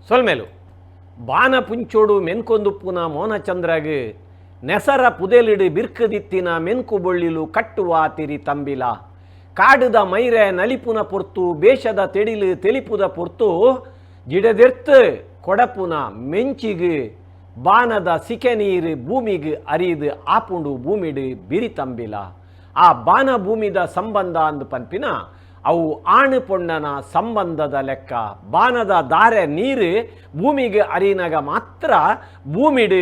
ಸೊಲ್ಮೆಲು ಬಾನ ಪುಂಚೋಡು ಮೆನ್ಕೊಂದುಪ್ಪುನ ಮೋನಚಂದ್ರಗ್ ನೆಸರ ಪುದೆಲಿಡು ಬಿರ್ಕದಿತ್ತಿನ ಮೆನ್ಕು ಬೊಳ್ಳಿಲು ಕಟ್ಟುವ ತಿರಿ ತಂಬಿಲ ಕಾಡುದ ಮೈರೆ ನಲಿಪುನ ಪೊರ್ತು ಬೇಷದ ತೆಡಿಲು ತೆಲಿಪುದ ಪೊರ್ತು ಜಿಡದೆರ್ತ್ ಕೊಡಪುನ ಮೆಂಚಿಗ್ ಬಾನದ ಸಿಕೆ ನೀರು ಭೂಮಿಗ್ ಅರಿದು ಆಪುಂಡು ಭೂಮಿಡು ಬಿರಿ ತಂಬಿಲ ಆ ಬಾನ ಭೂಮಿದ ಸಂಬಂಧ ಅಂದ್ ಪನ್ಪಿನ ಅವು ಆಣು ಪೊಣ್ಣನ ಸಂಬಂಧದ ಲೆಕ್ಕ. ಬಾನದ ದಾರೆ ನೀರು ಭೂಮಿಗೆ ಅರಿನಾಗ ಮಾತ್ರ ಭೂಮಿಡು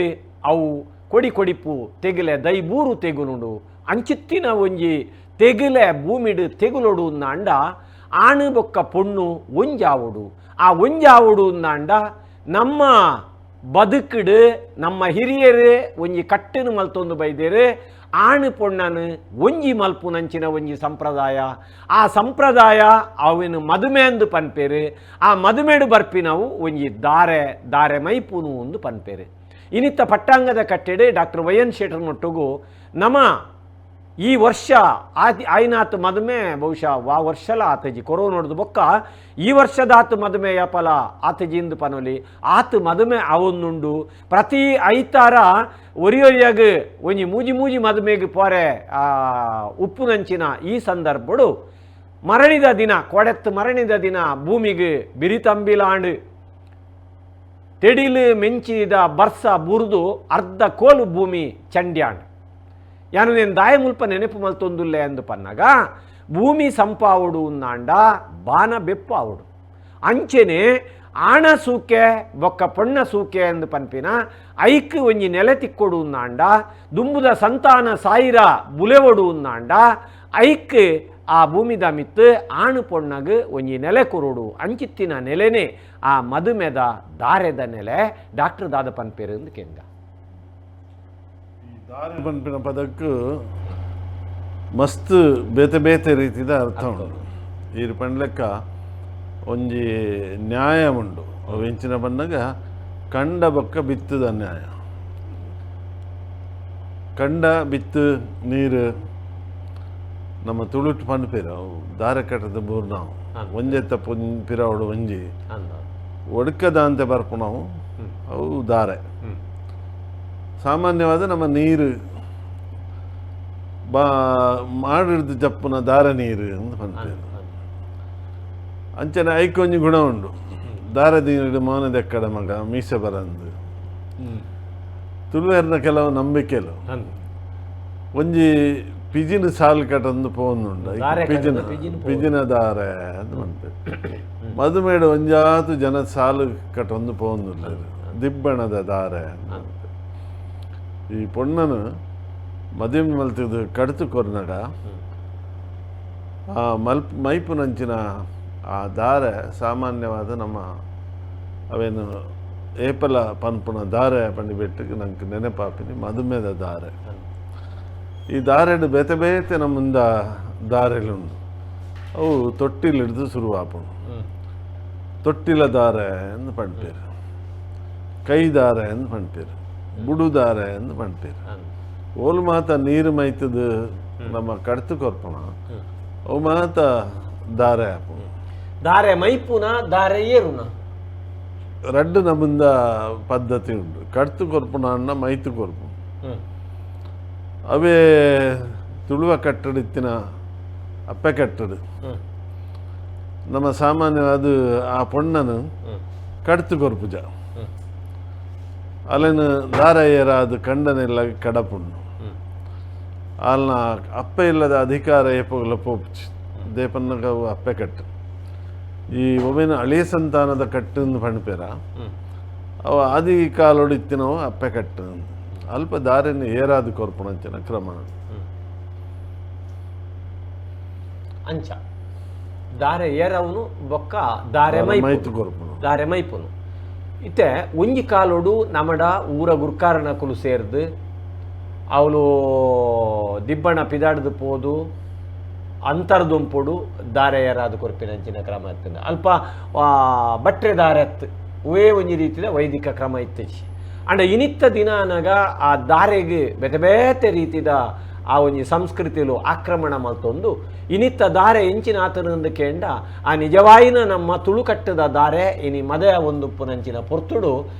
ಅವು ಕೊಡಿ ಕೊಡಿಪು ತೆಗಿಲೆ ದೈಬೂರು ತೆಗುನುಂಡು. ಅಂಚಿತ್ತಿನ ಒಂಜಿ ತೆಗಿಲೆ ಭೂಮಿಡು ತೆಗುಲೊಡು ಅಂಡ ಆಣು ಬೊಕ್ಕ ಪೊಣ್ಣು ಒಂಜಾವೊಡು. ಆ ಒಂಜಾವೊಡು ಅಂಡ ನಮ್ಮ ಬದುಕುಡು ನಮ್ಮ ಹಿರಿಯರು ಒಂಜಿ ಕಟ್ಟೆನು ಮಲ್ತೊಂದು ಬೈದೇರು. ಆಣು ಪೊಣ್ಣನು ಒಂಜಿ ಮಲ್ಪುನಂಚಿನ ಒಂಜಿ ಸಂಪ್ರದಾಯ. ಆ ಸಂಪ್ರದಾಯ ಅವಿನ ಮದುಮೆ ಅಂದು ಪನ್ಪೇರು. ಆ ಮದುಮೆಡು ಬರ್ಪಿನವು ಒಂಜಿ ದಾರೆ ದಾರೆ ಮೈಪುನು ಒಂದು ಪನ್ಪೇರು. ಇನ್ನಿತ್ತ ಪಟ್ಟಾಂಗದ ಕಟ್ಟೆಡೆ ಡಾಕ್ಟರ್ ವೈ ಎನ್ ಶೆಟ್ಟರ್ನೊಟ್ಟುಗು ನಮ್ಮ ಈ ವರ್ಷ ಆತಿ ಆಯ್ನಾತ್ ಮದುಮೆ ಬಹುಶಃ ವಾ ವರ್ಷಲ ಆತಜಿ ಕೊರೋನೊಡ್ದು ಬೊಕ್ಕ ಈ ವರ್ಷದಾತು ಮದುಮೆ ಯಪಲ ಆತಜಿಂದು ಪನೊಲಿ ಆತು ಮದುಮೆ ಅವೊಂದುಂಡು. ಪ್ರತಿ ಐತಾರ ಒರಿಯೊರಿಯಾಗ ಒಂಜಿ ಮೂಜಿ ಮೂಜಿ ಮದುಮೆಗೆ ಪೋರೆ ಉಪ್ಪುನಂಚಿನ ಈ ಸಂದರ್ಭಡು ಮರಣಿದ ದಿನ ಕೊಡೆತ್ತು ಮರಣಿದ ದಿನ ಭೂಮಿಗೆ ಬಿರಿತಂಬಿಲಾಂಡು ತೆಡಿಲು ಮೆಂಚಿದ ಬರ್ಸ ಬುರಿದು ಅರ್ಧ ಕೋಲು ಭೂಮಿ ಚಂಡ್ಯಾಂಡ್. ಯಾನು ನೇನು ದಾಯ ಮುಲ್ಪ ನೆನಪು ಮಲ್ತೊಂದುಲ್ಲೆ ಅಂದು ಪನ್ನಗ ಭೂಮಿ ಸಂಪಾವಡು ಉನ್ನಾಂಡ ಬಾನ ಬೆಪ್ಪಾವಡು. ಅಂಚೆನೆ ಆಣ ಸೂಕೆ ಬೊಕ್ಕ ಪೊಣ್ಣ ಸೂಕೆ ಅಂದು ಪನ್ಪಿನ ಐಕ್ ಒಂಜಿ ನೆಲೆ ತಿಕ್ಕೊಡು ಉನ್ನಾಂಡ ದುಂಬುದ ಸಂತಾನ ಸಾಯಿರ ಬುಲೆವೊಡು ಉನ್ನಾಂಡ ಐಕ್ ಆ ಭೂಮಿದ ಮಿತ್ತು ಆಣು ಪೊಣ್ಣಗ್ ಒಂಜಿ ನೆಲೆ ಕೊರೊಡು. ಅಂಚಿತ್ತಿನ ನೆಲೆನೇ ಆ ಮದುಮೆದ ದಾರೆದ ನೆಲೆ. ಡಾಕ್ಟರ್ ದಾದ ಪನ್ಪೇರು ಅಂದು ಕೇಂಗ. ದಾರೆ ಪನ್ಪಿನ ಪದಕ್ಕೆ ಮಸ್ತ್ ಬೇತೆ ಬೇತೆ ರೀತಿದ ಅರ್ಥ ಉಂಡು. ಈರ್ ಪಂಡ್ಲೆಕ್ಕ ಒಂಜಿ ನ್ಯಾಯ ಉಂಡು. ಅವು ಎಂಚಿನ ಪನ್ನಗ ಕಂಡ ಬೊಕ್ಕ ಬಿತ್ತುದ ನ್ಯಾಯ. ಕಂಡ ಬಿತ್ತು ನೀರು ನಮ್ಮ ತುಳುಟ್ ಪನ್ಪೇರು ಅವು ದಾರೆ ಕಟ್ಟದ ಬೂರ್ನಾವು ಒಂಜೆತ್ತ ಪಿರಾವಡು ಒಂಜಿ ಒಡ್ಕದಾಂತೆ ಬರ್ಪುನವು ಅವು ದಾರೆ. ಸಾಮಾನ್ಯವಾದ ನಮ್ಮ ನೀರು ಬಾ ಮಾಡಿಡ್ದು ಜಪ್ಪುನ ದಾರೆ ನೀರು ಅಂತ ಪನ್ಪೇರು. ಅಂಚನೆ ಐಕೊಂಜಿ ಗುಣ ಉಂಡು. ದಾರೆ ನೀರು ಮೋನದೆಕ್ಕಡ ಮಗ ಮೀಸೆ ಬರಂದು ತುಳುವೆರ್ನ ಕೆಲವು ನಂಬಿಕೆಲು. ಒಂಜಿ ಪಿಜಿನ ಸಾಲು ಕಟ್ಟೊಂದು ಪೋಂದುಂಡು. ಪಿಜಿನ ಪಿಜಿನ ದಾರೆ ಅಂತ ಪನ್ಪೇರು. ಮದುಮೇಡು ಒಂಜಾತು ಜನ ಸಾಲು ಕಟ್ಟೊಂದು ಪೋಂದುಂಡು ದಿಬ್ಬಣದ ದಾರೆ. ಈ ಪೊಣ್ಣನು ಮದುವೆ ಮಲ್ತಿದ್ದು ಕಡ್ತು ಕೊರ್ನಗ ಆ ಮಲ್ಪ್ ಮೈಪುನಂಚಿನ ಆ ದಾರೆ ಸಾಮಾನ್ಯವಾದ ನಮ್ಮ ಅವೇನು ಏಪಲ ಪನ್ಪುನ ದಾರೆ ಪಂಡಿ ಬೆಟ್ಟಿಗೆ ನಂಗೆ ನೆನಪಾಪಿನಿ ಮದುಮೆದ ದಾರೆ. ಈ ದಾರೆಡು ಬೇತೆ ಬೇತೆ ನಮ್ಮುಂದ ದಾರೆಲುಂಡು. ಅವು ತೊಟ್ಟಿಲಿಡ್ದು ಶುರುವಾಪುಂಡು. ತೊಟ್ಟಿಲ ದಾರೆ ಅಂದ್ ಪನ್ಪೇರು, ಕೈ ದಾರೆ ಅಂದ್ ಪನ್ಪೇರು, ಬುಡುದಾರೆ ಅಂದ್ ಪನ್ಪೇರು. ಓಲು ಮಾತ ನೀರು ಮೈತದು ನಮ್ಮ ಕಡ್ತು ಕೊರ್ಪುಣ ಅವು ಮಾತ ದಾರೆ ಆಪುಂಡು. ದಾರೆ ಮೈಪುನ ದಾರೆ ಏರುನ ರಡ್ಡು ನಮುಂದ ಪದ್ಧತಿ ಉಂಡು. ಕಡ್ತು ಕೊರ್ಪುಣ ಅನ್ನ ಮೈತು ಕೊರ್ಪುಣ. ಅವೇ ತುಳುವ ಕಟ್ಟಡಿತ್ತಿನ ಅಪ್ಪೆ ಕಟ್ಟಡು ನಮ್ಮ ಸಾಮಾನ್ಯವಾದ ಆ ಪೊಣ್ಣನು ಕಡ್ತು ಕೊರ್ಪುಜ ಅಲೆನ ದಾರ ಏರಾದ ಕಂಡನೆಲ್ಲ ಕಡಪುಂಡು. ಆಲ್ನ ಅಪ್ಪೆ ಇಲ್ಲದ ಅಧಿಕಾರ ಏಪೋಗಲ ಪೋಪುಚಿ ದೇಪನ್ನಗ ಅಪ್ಪೆ ಕಟ್ಟು. ಈ ಒಮ್ಮೆನ ಅಳಿಯ ಸಂತಾನದ ಕಟ್ಟುಂದು ಪಣ್ಪೇರ ಅವು ಆದಿ ಕಾಲೋಡು ಇತ್ತಿನವು ಅಪ್ಪೆ ಕಟ್ಟು. ಅಲ್ಪ ದಾರಿನ ಏರಾದ ಕೊರ್ಪುಣಂಚಿನ ಕ್ರಮ. ಅಂಚ ದಾರೆ ಏರವನು ಬೊಕ್ಕ ದಾರೆ ಮೈತು ಕೊರ್ಪುನು ದಾರೆ ಮೈಪುನು. ಇತ್ತೆ ಒಂಜಿ ಕಾಲೋಡು ನಮಡ ಊರ ಗುರ್ಕಾರನಕುಲು ಸೇರ್ದು ಅವಳು ದಿಬ್ಬಣ ಪಿದಾಡ್ದು ಪೋದು ಅಂತರ್ದೊಂಪೊಡು ದಾರೆ ಏರಾದ ಕೊರ್ಪಿನಂಚಿನ ಕ್ರಮ ಇತ್ತಂಡ ಅಲ್ಪ ಬಟ್ರೆ ದಾರೆ ಅತ್ತು ಅವೇ ಒಂಜಿ ರೀತಿದ ವೈದಿಕ ಕ್ರಮ ಇತ್ತಜಿ. ಅಂಡ ಇನಿತ್ತ ದಿನ ಅನಗ ಆ ದಾರೆಗ್ ಬೇತೆ ಬೇತೆ ರೀತಿದ ಆ ಒಂಜಿ ಸಂಸ್ಕೃತಿಲು ಆಕ್ರಮಣ ಮಲ್ತೊಂದು ಇನಿತ್ತ ದಾರೆ ಎಂಚಿನ ಆತನಂದು ಕೇಂಡ ಆ ನಿಜವಾಯಿನ ನಮ್ಮ ತುಳುಕಟ್ಟದ ದಾರೆ ಇನಿ ಮದೆ ಒಂದು ಪುನಂಚಿನ ಪೊರ್ತುಡು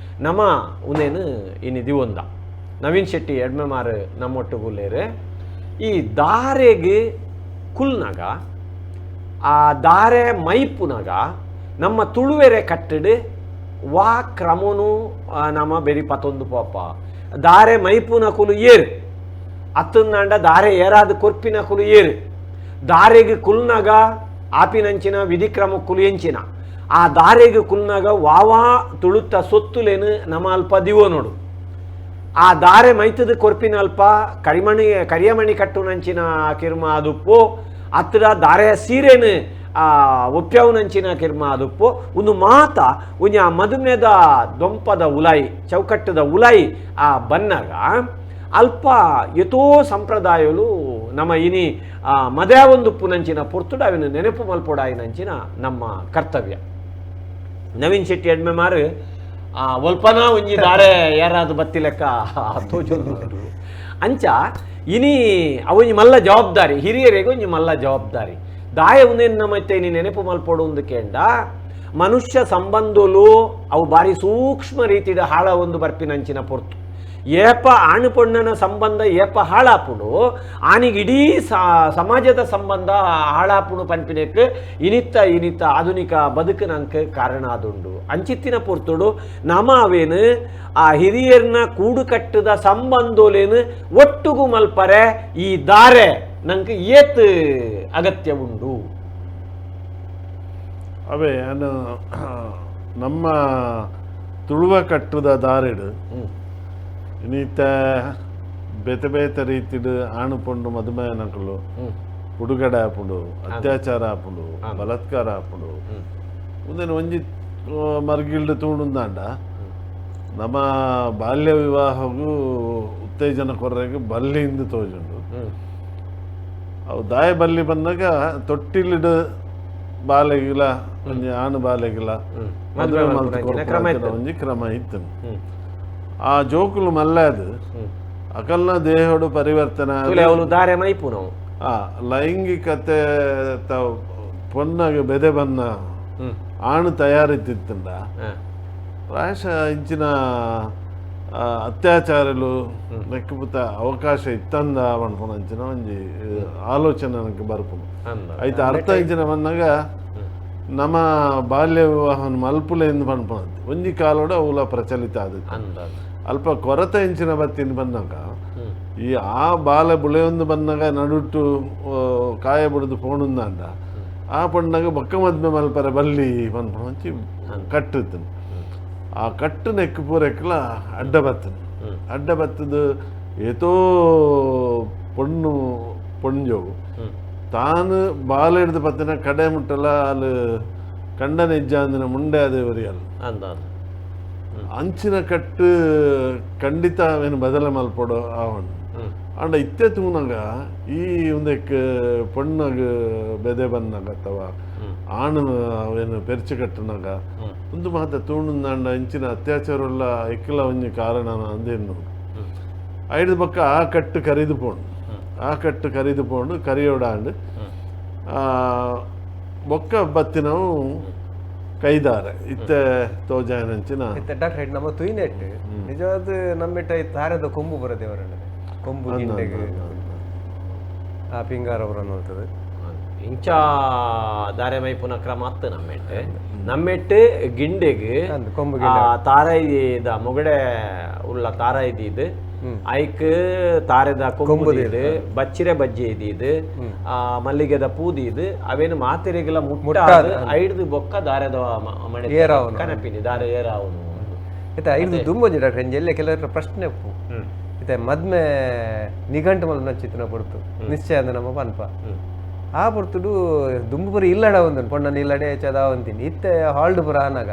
ನಮ ಉನೇನು ಇನಿ ದಿವೊಂದ. ನವೀನ್ ಶೆಟ್ಟಿ ಎಡ್ಮೆಮಾರು ನಮ್ಮೊಟ್ಟುಗುಲ್ಲೇರು. ಈ ದಾರೆಗೆ ಕುಲ್ನಾಗ ಆ ದಾರೆ ಮೈಪುನಾಗ ನಮ್ಮ ತುಳುವೆರೆ ಕಟ್ಟಡು ವಾ ಕ್ರಮನು ನಮ್ಮ ಬೆರಿ ಪತೊಂದು ಪೋಪ. ದಾರೆ ಮೈಪುನ ಕುಲು ಏರು ಅತ್ತಂದಾಂಡ ದಾರೆ ಏರಾದ ಕೊರ್ಪಿನ ಕುಲು ಏರು, ದಾರೆಗೆ ಕುಲ್ನಾಗ ಆಪಿನಂಚಿನ ವಿಧಿಕ್ರಮ ಕುಲು ಎಂಚಿನ, ಆ ದಾರೆಗೆ ಕುಲ್ನಾಗ ವಾವಾ ತುಳುತ್ತ ಸೊತ್ತುಲೇನು ನಮ್ಮ ಅಲ್ಪ ದಿವೋ ನೋಡು. ಆ ದಾರೆ ಮೈತದ ಕೊರ್ಪಿನ ಅಲ್ಪ ಕರಿಮಣಿ ಕರಿಯಮಣಿ ಕಟ್ಟುನಂಚಿನ ಕಿರ್ಮ ಅದುಪ್ಪು, ಅತ್ರ ದಾರೆ ಸೀರೆನು ಆ ಒಪ್ಪ್ಯವುನಂಚಿನ ಕಿರ್ಮ ಅದುಪ್ಪು. ಒಂದು ಮಾತ ಒಂಜಿ ಆ ಮದುಮೆದ ದೊಂಪದ ಉಲಾಯಿ ಚೌಕಟ್ಟದ ಉಲಾಯಿ ಆ ಬನ್ನಾಗ ಅಲ್ಪ ಎತೋ ಸಂಪ್ರದಾಯಲು ನಮ್ಮ ಇನಿ ಮದೆ ಒಂದು ಪುನಂಚಿನ ಪೊರ್ತುಡು ಅವಿನ ನೆನಪು ಮಲ್ಪೊಡಾಯಿನಂಚಿನ ನಮ್ಮ ಕರ್ತವ್ಯ. ನವೀನ್ ಶೆಟ್ಟಿ ಎಡ್ಮೆಮಾರು ಒಲ್ಪನ ಒಂಜಿ ದಾರೆ ಯಾರಾದ್ರು ಬತ್ತಿ ಲೆಕ್ಕ ತೋಜೊಂದು ಅಂಚ ಇನಿ ಅವೊಂಜಿ ಮಲ್ಲ ಜವಾಬ್ದಾರಿ, ಹಿರಿಯರಿಗೆ ಒಂಜಿ ಮಲ್ಲ ಜವಾಬ್ದಾರಿ. ದಾಯ ಉನೇನ್ ನಮ್ಮತ್ತೆ ಇನಿ ನೆನಪು ಮಲ್ಪೊಡು ಒಂದು ಕೇಂಡ ಮನುಷ್ಯ ಸಂಬಂಧಲು ಅವು ಬಾರಿ ಸೂಕ್ಷ್ಮ ರೀತಿಯ ಹಾಳ ಒಂದು ಬರ್ಪಿನಂಚಿನ ಪೊರ್ತು. ಏಪ ಆಣು ಪೊಣ್ಣನ ಸಂಬಂಧ ಏಪ ಹಾಳಾಪುಡು ಆನಿಗೆ ಇಡೀ ಸಮಾಜದ ಸಂಬಂಧ ಹಾಳಾಪುಡು ಪನ್ಪಿನಕ್ಕೆ ಇನಿತ್ತ ಇನಿತ್ತ ಆಧುನಿಕ ಬದುಕಿನಂಕ ಕಾರಣ ಆದುಂಡು. ಅಂಚಿತ್ತಿನ ಪೊರ್ತುಡು ನಮ ಅವೇನು ಆ ಹಿರಿಯರ್ನ ಕೂಡು ಕಟ್ಟದ ಸಂಬಂಧೋಲೇನು ಒಟ್ಟುಗು ಮಲ್ಪರೆ ಈ ದಾರೆ ನಂಗೆ ಏತ್ ಅಗತ್ಯ ಉಂಡು. ಅವೇ ಅನು ನಮ್ಮ ತುಳುವ ಕಟ್ಟದ ದಾರೆಡು ಇನ್ನಿತ ಬೇತೆ ಬೇತೆ ರೀತಿಡು ಆಣು ಪೊಂಡು ಮದುಮೆನಕಲು ಹುಡುಗಡೆ ಆಪುಂಡು, ಅತ್ಯಾಚಾರ ಆಪುಂಡು, ಬಲಾತ್ಕಾರ ಆಪುಂಡು. ಒಂದೇನು ಒಂಜಿ ಮರ್ಗಿಲ್ಡು ತೂಂಡುಂದಾಂಡ ನಮ್ಮ ಬಾಲ್ಯ ವಿವಾಹಗೂ ಉತ್ತೇಜನ ಕೊರ್ರೆಗೆ ಬಲ್ಲಿಂದ ತೋಜುಂಡು. ಅವು ದಾಯ ಬಲ್ಲಿ ಬಂದಾಗ ತೊಟ್ಟಿಲಿಡು ಬಾಲೆಗಿಲ್ಲ ಒಂಜಿ ಆಣು ಬಾಲೆಗಿಲ್ಲ ಮದುವೆ ಮಲ್ತು ಒಂಜಿ ಕ್ರಮ ಇತ್ತು. ಆ ಜೋಕುಲು ಮಲ್ಲಾದು ಅಕಲ್ನ ದೇಹಡು ಪರಿವರ್ತನೆ ದಾರೆ ಮೈಪುನವು ಆ ಲೈಂಗಿಕತೆ ಪೊನ್ನಾಗ ಬೆದೆ ಬನ್ನ ಆಣು ತಯಾರಿತ್ತಿತ್ತಂಡ ಪ್ರಾಯಶಃ ಇಂಚಿನ ಅತ್ಯಾಚಾರಲು ನೆಕ್ಕುಪುತ ಅವಕಾಶ ಇತ್ತಂದ ಪನ್ಪುನ ಅಂಚಿನ ಒಂಜಿ ಆಲೋಚನೆ ನನಗೆ ಬರ್ಪುನು. ಐತ ಅರ್ಥ ಇಂಚಿನ ಬಂದಾಗ ನಮ್ಮ ಬಾಲ್ಯ ವಿವಾಹ ಮಲ್ಪುಲೆ ಎಂದು ಪನ್ಪುನಂತೆ ಒಂಜಿ ಕಾಲೋಡ ಅವುಲ ಪ್ರಚಲಿತ ಆದದ್ದು. ಅಲ್ಪ ಕೊರತೆ ಇಂಚಿನ ಬತ್ತಿನ ಬಂದಾಗ ಈ ಆ ಬಾಲೆ ಬುಳೆಯೊಂದು ಬಂದಾಗ ನಡುಟ್ಟು ಕಾಯ ಬುಡಿದು ಪೋಣುಂದಾಂಡ ಆ ಪಣ್ಣಾಗ ಬೊಕ್ಕ ಮದ್ಮೆ ಮಲ್ಪರೆ ಬಲ್ಲಿ ಪನ್ಪುನ ಒಂಚಿ ಕಟ್ಟುತ್ತನು. ಆ ಕಟ್ಟು ನೆಕ್ಕು ಪೂರೆಕ್ಲ ಅಡ್ಡ ಬತ್ತನು. ಅಡ್ಡ ಬತ್ತದು ಏತೋ ಪೊಣ್ಣು ಪೊಂಜೋವು ತಾನು ಬಾಲೆ ಹಿಡ್ದು ಬತ್ತಿನ ಕಡೆ ಮುಟ್ಟಲ ಅಲ್ಲಿ ಕಂಡನ ಇಜ್ಜಾಂದಿನ ಮುಂಡೆ ಅದೇ ಅಲ್ಲ ಅಂಚಿನ ಕಟ್ಟು ಖಂಡಿತ ಅವೇನು ಬದಲ ಮಲ್ಪೊಡು ಆವಣ್ಣು. ಅಂಡ ಇತ್ತೆ ತೂನಾಗ ಈ ಒಂದಕ್ಕೆ ಪೊಣ್ಣಗ ಬೆದೆ ಬಂದಾಗ ಅಥವಾ ಆಣು ಅವೇನು ಪೆರ್ಚು ಕಟ್ಟನಾಗ ಒಂದು ಮಾತ ತೂಣುಂದಾಂಡ ಇಂಚಿನ ಅತ್ಯಾಚಾರ ಎಕ್ಕಲ ಒಂಜಿ ಕಾರಣ ಅಂದೇನು ಐದು ಪಕ್ಕ ಆ ಕಟ್ಟು ಕರಿದು ಪೋಣು, ಆ ಕಟ್ಟು ಕರಿದು ಪೋಣು ಕರಿಯೋಡಾಂಡು ಬೊಕ್ಕ ಬತ್ತಿನವು ಕೈದಾರೆ ಇತ್ತೆ ತೋಜಾಯನಂಚಿನ ಇತ್ತೆ ಡಾಕ್ಟರ್ ನಮ್ಮ ತುಯ್ನೆಟ್ ನಿಜವಾದ ನಮ್ಮಿಟ್ಟ ತಾರದ ಕೊಂಬು ಬರದೇವರಣ್ಣದೆ ಕೊಂಬು ಗಿಂಡೆಗೆ ಆ ಪಿಂಗಾರ ಬರೋದು ಇಂಚ ದಾರೆ ಮೈಪುನ ಕ್ರಮ ಅತ್ತು ನಮ್ಮೆಟ್ಟು ನಮ್ಮೆಟ್ಟು ಗಿಂಡೆಗೆ ಕೊಂಬು ತಾರೈದ ಮೊಗಡೆ ಉಳ್ಳ ತಾರೈದಿ ಇದು ಐಕ್ ತಾರೆದ ಕೊಂಬು ಇದು ಬಚ್ಚಿರೆ ಬಜ್ಜಿ ಇದು ಮಲ್ಲಿಗೆದ ಪೂದಿ ಇದು ಅವೇನು ಮಾತೆರೆಗೆಲ್ಲ ಮುಟ್ಟಾದು ಐಡ್ದು ಬೊಕ್ಕ ದಾರೆದ ಮಣೆ ಕನಪಿನಿ ದಾರೆ ಏರಾವನು. ಇತ್ತೆ ಐದು ದುಂಬೊಂಜಿ ಡಾಕ್ಟರ್ ಎಂಜಿ ಎಲ್ಲ ಕೆಲವರ ಪ್ರಶ್ನೆ ಉಪ್ಪು. ಇತ್ತೆ ಮದ್ಮೆ ನಿಘಂಟು ಮಲ್ಪುನ ಚಿತ್ರನ ಪೊರ್ತು ನಿಶ್ಚಯ ಅಂದ್ ನಮ್ಮ ಪನ್ಪ ಆ ಪೊರ್ತುಡು ದುಂಬು ಪೂರ ಇಲ್ಲಡ ಒಂದುಂಡು ಪೊಣ್ಣನ ಇಲ್ಲಡೆ ಚದ ಒಂತೀನಿ ಇತ್ತೆ ಹಾಲ್ಡ್ ಪೂರ ಆನಾಗ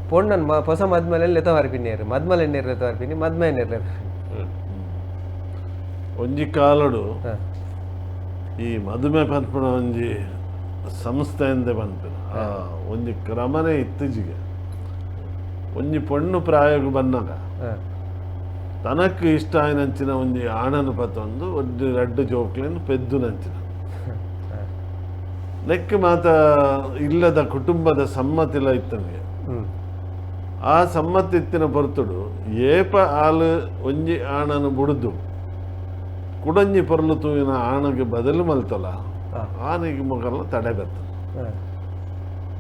ಪೊಣ್ಣನ್ ಹೊಸ ಮದ್ಮಲೆ ಲೆತ ಮಾರ್ಪಿನೇರು ಮದ್ಮಲೆ ನೀರು ಲೆತ ಮಾರ್ಪಿನಿ ಮದ್ಮೆ ನೀರು. ಒಂಜಿ ಕಾಲಡು ಈ ಮದುಮೆ ಪನ್ಪುನ ಒಂಜಿ ಸಂಸ್ಥೆಯಿಂದ ಪನ್ಪಿನ ಒಂಜಿ ಕ್ರಮನೇ ಇತ್ತೀಚೆಗೆ ಒಂಜಿ ಪೊಣ್ಣು ಪ್ರಾಯಗ್ ಬನ್ನಾಗ ತನಕ್ ಇಷ್ಟ ಆಯಿನಂಚಿನ ಒಂಜಿ ಆಣನ ಪತ್ತೊಂದು ಒಂಜಿ ರಡ್ಡು ಜೋಕ್ಲೆನ್ ಪೆದ್ದುನಂಚಿನ ನೆಕ್ ಮಾತ ಇಲ್ಲದ ಕುಟುಂಬದ ಸಮ್ಮತಿಲ ಇತ್ತನಿಗೆ. ಆ ಸಮ್ಮತಿ ಇತ್ತಿನ ಪೊರ್ತುಡು ಏಪ ಆಲು ಒಂಜಿ ಆಣನ ಬುಡ್ದು ಕುಡಂಜಿ ಪೊರ್ಲು ತೂವಿನ ಆಣಗೆ ಬದಲು ಮಲ್ತಲ ಆನಿಗೆ ಮೊಗಲ ತಡೆ ಬರ್ತದೆ.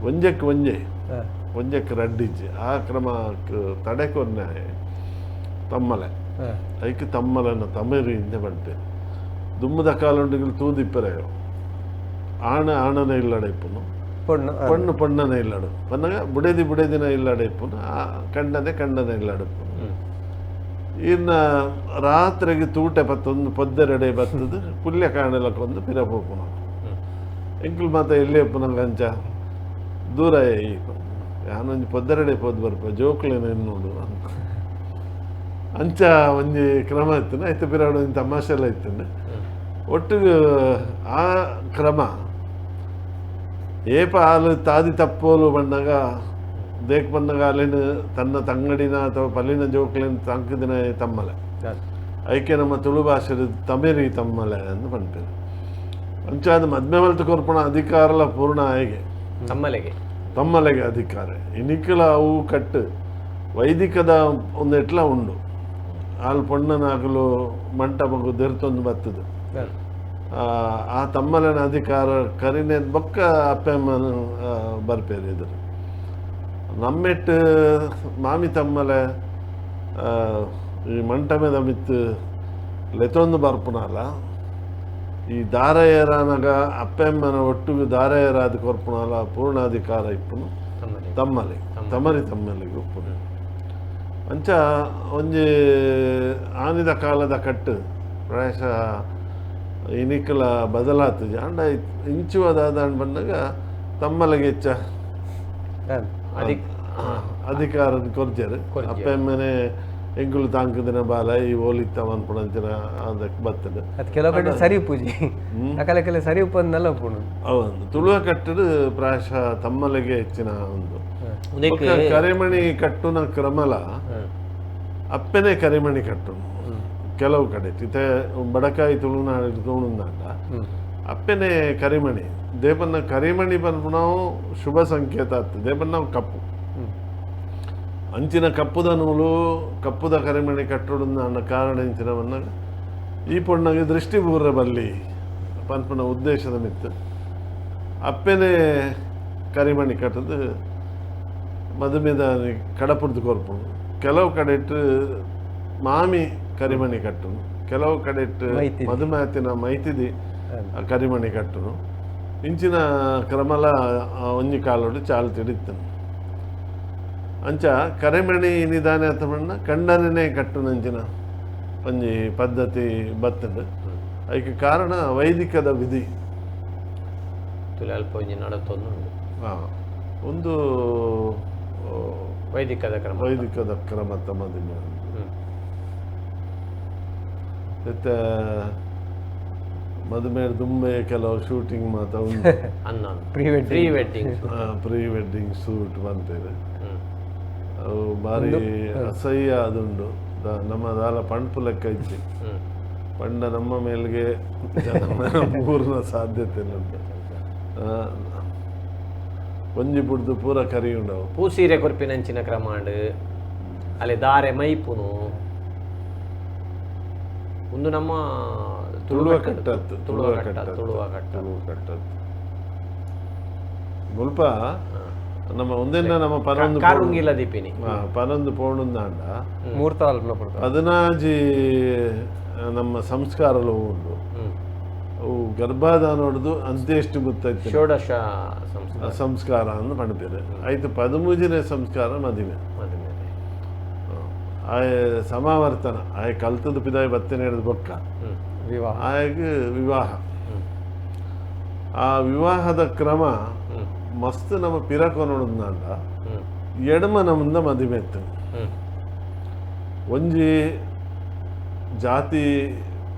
ಒಂಜಕ್ಕೆ ಒಂಜೆ ಒಂಜಕ್ಕೆ ರಡ್ಡಿಜ್ಜಿ ಆ ಕ್ರಮಕ್ಕೆ ತಡೆ ಕೊನ್ನೆ ತಮ್ಮಲೆ ಐಕ್ ತಮ್ಮಲನ್ನು ತಮಿರಿ ಇಂದ ಬಂಟೆ ದುಮ್ಮದ ಕಾಲುಂಡಿಗಳು ತೂದಿಪ್ಪರೆಯೋ ಆಣ ಆಣನ ಇಲ್ಲಡೆ ಇಪ್ಪುನು ಪಣ್ಣು ಪಣ್ಣನ ಇಲ್ಲಡು ಪನ್ನಗ ಬುಡೇದಿ ಬುಡೇದಿನ ಇಲ್ಲಡೆ ಇಪ್ಪುನು ಕಂಡನೆ ಕಂಡನ ಇಲ್ಲಡುಪ್ಪುನು. ಇನ್ನು ರಾತ್ರಿಗೆ ತೂಟೆ ಪತ್ತೊಂದು ಪದ್ದೆರಡೆ ಬತ್ತದು ಪುಲ್ಯ ಕಾಣಲಕ್ಕೊಂದು ಪಿರ ಪೋಪುನ ಎಂಕುಲು ಮಾತ ಎಲ್ಲಿ ಇಪ್ಪುನಂಗ ಅಂಚ ದೂರ ಯಾನೊಂಜಿ ಪದ್ದೆರಡೆ ಪೋದು ಬರ್ಪ ಜೋಕ್ಲೇನ ನೋಡು ಅಂಚ ಒಂಜಿ ಕ್ರಮ ಇತ್ತು. ಐತೆ ಪಿರಾಡು ಒಂಜಿ ತಮಾಷೆ ಎಲ್ಲ ಇತ್ತು ಒಟ್ಟಿಗೆ. ಆ ಕ್ರಮ ಏಪ ಹಾಲು ತಾದಿ ತಪ್ಪೋಲು ಬಣ್ಣಗ ದೇಕ್ ಬಣ್ಣಗ ಅಲ್ಲಿನ ತನ್ನ ತಂಗಡಿನ ಅಥವಾ ಪಲ್ಲಿನ ಜೋಕ್ಲಿನ ತಂಕದಿನ ತಮ್ಮಲೆ ಐಕೆ ನಮ್ಮ ತುಳು ಭಾಷೆ ತಮಿರಿ ತಮ್ಮಲೆ ಅಂತ ಪಂಪೇರು. ಅಂಚಾದ ಮದ್ಮೆ ಮಲ್ತು ಕೊರ್ಪಣ ಅಧಿಕಾರಲ ಪೂರ್ಣ ಆಯ್ಗೆ ತಮ್ಮಲೆಗೆ ತಮ್ಮಲೆಗೆ ಅಧಿಕಾರ ಇನಿಕಲ ಅವು ಕಟ್ಟು ವೈದಿಕದ ಒಂದು ಎಟ್ಲ ಉಂಡು ಆಲ್ ಪೊಣ್ಣನಾಗಲು ಮಂಟಪಗು ದೆರ್ತೊಂದು ಬರ್ತದೆ ಆ ತಮ್ಮಲನ ಅಧಿಕಾರ ಕರಿನೆ ಬೊಕ್ಕ ಅಪ್ಪೆಮ್ಮನ ಬರ್ಪೇರು ಇದ್ರು. ನಮ್ಮೆಟ್ಟು ಮಾಮಿ ತಮ್ಮಲೆ ಈ ಮಂಟಪದ ಮಿತ್ತು ಲೆತೊಂದು ಬರ್ಪುನಲ್ಲ ಈ ದಾರಯರನಗ ಅಪ್ಪೆಮ್ಮನ ಒಟ್ಟಿಗೆ ದಾರಯರಾದ ಕೊರ್ಪುನಲ್ಲ ಪೂರ್ಣಾಧಿಕಾರ ಇಪ್ಪುನು ತಮ್ಮಲೆ ತಮರಿ ತಮ್ಮಲೆಗೆ ಉಪ್ಪುನು. ಅಂಚ ಒಂಜಿ ಆನಿದ ಕಾಲದ ಕಟ್ಟು ಪ್ರಾಯಶಃ ಇನಿಕಲ ಬದಲಾತು ಅಂಡ ಇಂಚುವದಾದ ಬಂದಾಗ ತಮ್ಮಲೆಗೆ ಹೆಚ್ಚ ಅಧಿಕಾರ ಕೊರ್ಜರು ಅಪ್ಪೆಮ್ಮನೆ ಎಂಕುಲು ತಾಂಕದಿನ ಬಾಲ ಈ ಓಲಿತ್ತ ಅನ್ಪುಣಂಚಿನ ಅದಕ್ಕೆ ಬರ್ತದೆ. ಅದು ಕೆಲವು ಕಡೆ ಸರಿ ಪೂಜೆ ಅಕಲ ಕೆಲ ಸರಿ ಉಪ್ಪನ್ನಲ್ಲ ಉಪ್ಪುಣು ಅವೊಂದು ತುಳುವ ಕಟ್ಟಡು ಪ್ರಾಯಶಃ ತಮ್ಮಲೆಗೆ ಹೆಚ್ಚಿನ ಒಂದು ಕರಿಮಣಿ ಕಟ್ಟುನ ಕ್ರಮಲ ಅಪ್ಪನೇ ಕರಿಮಣಿ ಕಟ್ಟುನು ಕೆಲವು ಕಡೆ ಇತ್ತೆ ಬಡಕಾಯಿ ತುಳುನಾಡು ತುಳುನಾಡ ಅಪ್ಪನೇ ಕರಿಮಣಿ ದೇಪನ್ನ ಕರಿಮಣಿ ಪನ್ಪುನವು ಶುಭ ಸಂಕೇತ ಆಗ್ತದೆ. ದೇಪನ್ನ ಕಪ್ಪು ಅಂಚಿನ ಕಪ್ಪುದ ನೂಲು ಕಪ್ಪುದ ಕರಿಮಣಿ ಕಟ್ಟುಡು ಕಾರಣ ಇಂಚಿನವನ್ನ ಈ ಪೊಣ್ಣಗೆ ದೃಷ್ಟಿ ಬೂರ ಬಲ್ಲಿ ಪನ್ಪುನ ಉದ್ದೇಶದ ಮಿತ್ತು ಅಪ್ಪನೇ ಕರಿಮಣಿ ಕಟ್ಟದು ಮದುಮೆದ ಕಡಪುಡ್ದು ಕೊರ್ಪುನು. ಕೆಲವು ಕಡೆ ಇಟ್ಟು ಮಾಮಿ ಕರಿಮಣಿ ಕಟ್ಟುನು, ಕೆಲವು ಕಡೆ ಇಟ್ಟು ಮದುಮಾತಿನ ಮೈತಿದಿ ಕರಿಮಣಿ ಕಟ್ಟುನು. ಇಂಚಿನ ಕ್ರಮಲ ಒಂಜಿ ಕಾಲೋಡು ಚಾಲು ತಿಡಿತ್ತನು. ಅಂಚ ಕರಿಮಣಿ ನಿಧಾನ ಅಥವಾ ಕಂಡನೇ ಕಟ್ಟುನಂಚಿನ ಒಂಜಿ ಪದ್ಧತಿ ಬತ್ತಂಡು. ಅದಕ್ಕೆ ಕಾರಣ ವೈದಿಕದ ವಿಧಿ ಅಲ್ಪ ಒಂಜಿ ನಡತೊಂದು ಒಂದು ವೈದಿಕದ ಕ್ರಮ ವೈದಿಕದ ಕ್ರಮ ತಮ್ಮದಿನ. ಮತ್ತೆ ಮದುವೆ ದುಂಬೆ ಕೆಲವು ಶೂಟಿಂಗ್ ಮಾತ ಉಂಟು. Pre wedding pre wedding shoot ಬಂತೇವೆ. ಅವು ಭಾರಿ ಅಸಹ್ಯ ಅದುಂಡು. ನಮ್ಮ ದಾಲ ಪಂಪು ಲೆಕ್ಕ ಇಜ್ಜಿ ಪಂಡ ನಮ್ಮ ಮೇಲ್ಗೆ ಪೂರ್ಣ ಸಾಧ್ಯತೆ ಉಂಟು. ಒಂಜಿ ಬುಡ್ದು ಪೂರ ಕರಿ ಉಂಡವು. ಪೂಸೀರೆ ಕೊರ್ಪಿನಂಚಿನ ಕ್ರಮಾಂಡ್ ಅಲ್ಲಿ ದಾರೆ ಮೈಪುನು ಒಂದು ನಮ್ಮ ತುಳುವ ಕಟ್ಟತ್ತು ತುಳುವ ಕಟ್ಟ ತುಳುವ ಕಟ್ಟ ತುಳುವ ಕಟ್ಟತ್ತು ಮುಲ್ಪ ನಮ್ಮ ಒಂದೆನ್ನ ನಮ್ಮ ಪನೊಂದು ಕಾರುಂಗಿಲ ದೀಪಿನಿ ಪನೊಂದು ಪೋಣುಂದಾಂಡ ಮೂರ್ತಾಲ್ 16 ನಮ್ಮ ಸಂಸ್ಕಾರಲು ಉಂಡು. ಅವು ಗರ್ಭಾಧಾನ ಹೊಡೆದು ಅಂತ್ಯೇಷ್ಟಿ ಮುತ್ತೈತೆ ಷೋಡಶ ಸಂಸ್ಕಾರ ಅಂದು ಪಣಪೇರು. ಆಯ್ತು 13ನೇ ಸಂಸ್ಕಾರ ಮದುವೆ. ಆಯ ಸಮಾವರ್ತನ ಆಯ ಕಲ್ತದ ಪಿದಾಯಿ ಬತ್ತನೆ ಹಿಡಿದು ಬೊಕ್ಕ ವಿವಾಹ ಆಯಗ ವಿವಾಹ. ಆ ವಿವಾಹದ ಕ್ರಮ ಮಸ್ತ್ ನಮ್ಮ ಪಿರಕೊ ನೋಡುದಂಡ ಎಡಮ ನಮ್ಮಿಂದ ಮದುವೆ ಇತ್ತು. ಒಂಜಿ ಜಾತಿ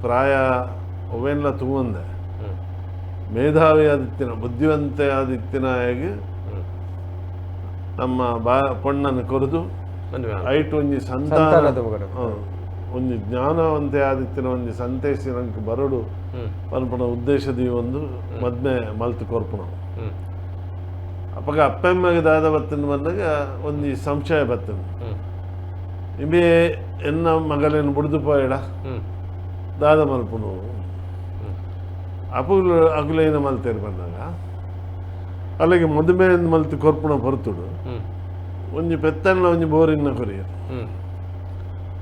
ಪ್ರಾಯ ಅವೆಲ್ಲ ತೂವಂದೆ ಮೇಧಾವಿ ಆದಿತ್ತಿನ ಬುದ್ಧಿವಂತೆ ಆದಿತ್ತಿನ ಆಗಿ ನಮ್ಮ ಬಾ ಪೊಣ್ಣನ್ನು ಕೊರೆದು ಐಟ್ ಒಂಜಿ ಸಂತಾನ ಒಂಜಿ ಜ್ಞಾನವಂತೆ ಆದಿತ್ತಿನ ಒಂಜಿ ಸಂತೇಶ ನಂಗೆ ಬರಡು ಪನ್ಪುನ ಉದ್ದೇಶದ ಒಂದು ಮದ್ಮೆ ಮಲ್ತು ಕೊರ್ಪುನ. ಅಪ್ಪಗ ಅಪ್ಪೆಮ್ಮಗೆ ದಾದ ಬತ್ತನ ಬಂದಾಗ ಒಂಜಿ ಸಂಶಯ ಬತ್ತನ, ಇಂಬೆ ಎನ್ನ ಮಗಲೇನು ಬುಡ್ದು ಪೋಯಡ ದಾದ ಮಲ್ಪುನು ಅಪುಲು ಅಗುಲೇನ ಮಲ್ತೇರು ಬಂದಾಗ ಅಲ್ಲಿಗೆ ಮದುವೆ ಮಲ್ತು ಕೊರ್ಪುಣ ಹೊರತುಡು ಒಂಜಿ ಪೆತ್ತಣ್ಣ ಒಂಜಿ ಬೋರಿನ ಕೊರಿಯರು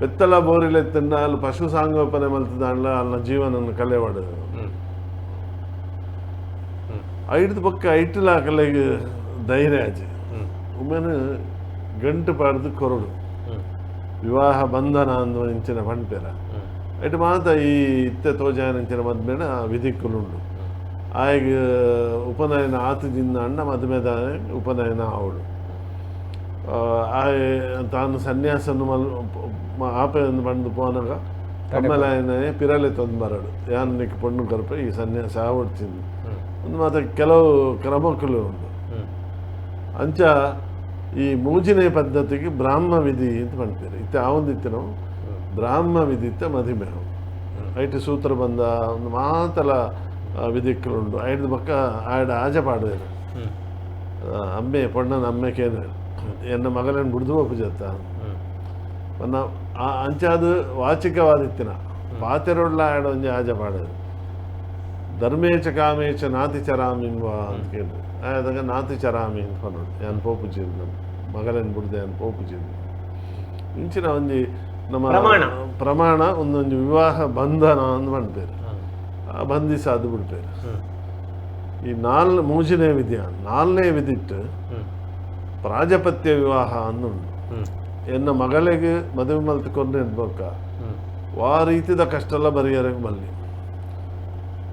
ಪೆತ್ತಲ ಬೋರಿಲೆತ್ತಂಡ ಅಲ್ಲಿ ಪಶು ಸಾಂಗೋಪನೆ ಮಲ್ತದಾಂಡ್ಲ ಅಲ್ಲ ಜೀವನನ್ನು ಕಲೆವಾಡದು ಐಡ್ದು ಪಕ್ಕ ಐಟ್ಲ ಕಲೆಗೆ ಧೈರ್ಯ ಆಜಿ ಉಮ್ಮೆನು ಗಂಟು ಪಾಡ್ದು ಕೊರಡು ವಿವಾಹ ಬಂಧನ ಅಂದು ಇಂಚಿನ ಪಂಪೆರ ಐಟ್ ಮಾತ ಈ ಇತ್ತೆ ತೋಜಾನ ಇಂಚಿನ ಮದ್ಮೇಣ ವಿಧಿಕ್ಕುಲುಂಡು. ಆಯ್ಗ ಉಪನಯನ ಆತುಜಿಂದ ಅಣ್ಣ ಮದುಮೆದ ಉಪನಯನ ಅವಳು ಆಯ್ ತಾನು ಸನ್ಯಾಸನ್ನು ಮಲ್ ಆಪೆಯನ್ನು ಬಂದು ಪೋನಾಗ ಕಮ್ಮಲಾಯನ ಪಿರಲೆ ತಂದು ಬರಡು ಯಾನ್ ನಿಕ್ ಪೊಣ್ಣು ಕರ್ಪ ಈ ಸನ್ಯಾಸ ಆವಡ್ತಿಂದು ಒಂದು ಮಾತ್ರ ಕೆಲವು ಕ್ರಮಕ್ಕಲು ಉಂಟು. ಅಂಚ ಈ ಮೂಜಿನೇ ಪದ್ಧತಿಗೆ ಬ್ರಾಹ್ಮ ವಿಧಿ ಅಂತ ಪಂಡ್ಪೇರು. ಇತ್ತೆ ಆವೊಂದಿತ್ತೆ ನಾವು ಬ್ರಾಹ್ಮ ವಿಧಿತ್ತ ಮದಿಮೆ ಐಟ್ ಸೂತ್ರ ಬಂದ ಒಂದು ಮಾತಲ ವಿಧಿಕ್ಕಲುಂಡು. ಐಡ್ದು ಬೊಕ್ಕ ಆಯ್ಡ ಆಜ ಪಾಡುವೆರು ಅಮ್ಮೆ ಪೊಣ್ಣನ ಅಮ್ಮೆ ಕೇನು ಎನ್ನ ಮಗಲನ್ನು ಬುಡ್ದು ಪೋಪುಜತ್ತ ಪನ್ನ ಅಂಚಾದ ವಾಚಿಕವಾದಿತ್ತಿನ ಪಾತೆರೊಡ್ಲ ಆಯ್ಡ ಒಂಜಿ ಆಜ ಪಾಡುವೆರು. ಧರ್ಮೇಚ ಕಾಮೇಚ ನಾತಿ ಚರಾಮಿ ಅಂತ ಕೇಳಿ ಆದಾಗ ನಾತಿ ಚರಾಮಿ ಅಂತ ಪನ್ನೋಡು ಯಾನ್ ಪೋಪುಜಿ ಮಗಲನ್ನು ಬುಡ್ದೆ ಯಾನ್ ಪೋಪುಜಿ ಇಂಚಿನ ಒಂಜಿ ನಮ್ಮ ಪ್ರಮಾಣ ಒಂದೊಂದು ವಿವಾಹ ಬಂಧನ ಅಂತ ಪನ್ಪೇರು. ಆ ಬಂಧಿಸಾದು ಬಿಡ್ಪೇರು. ಈ ಮೂಜನೇ ವಿಧಿಯ ನಾಲ್ನೇ ವಿಧಿಟ್ಟು ಪ್ರಾಜಪತ್ಯ ವಿವಾಹ ಅನ್ನುಂಡು. ಎನ್ನ ಮಗಳಿಗೆ ಮದುವೆ ಮಲ್ತುಕೊಂಡು ಎನ್ಬೊಕ್ಕ ವಾ ರೀತಿದ ಕಷ್ಟೆಲ್ಲ ಬರಿಯರಗೆ ಬಲ್ಲಿ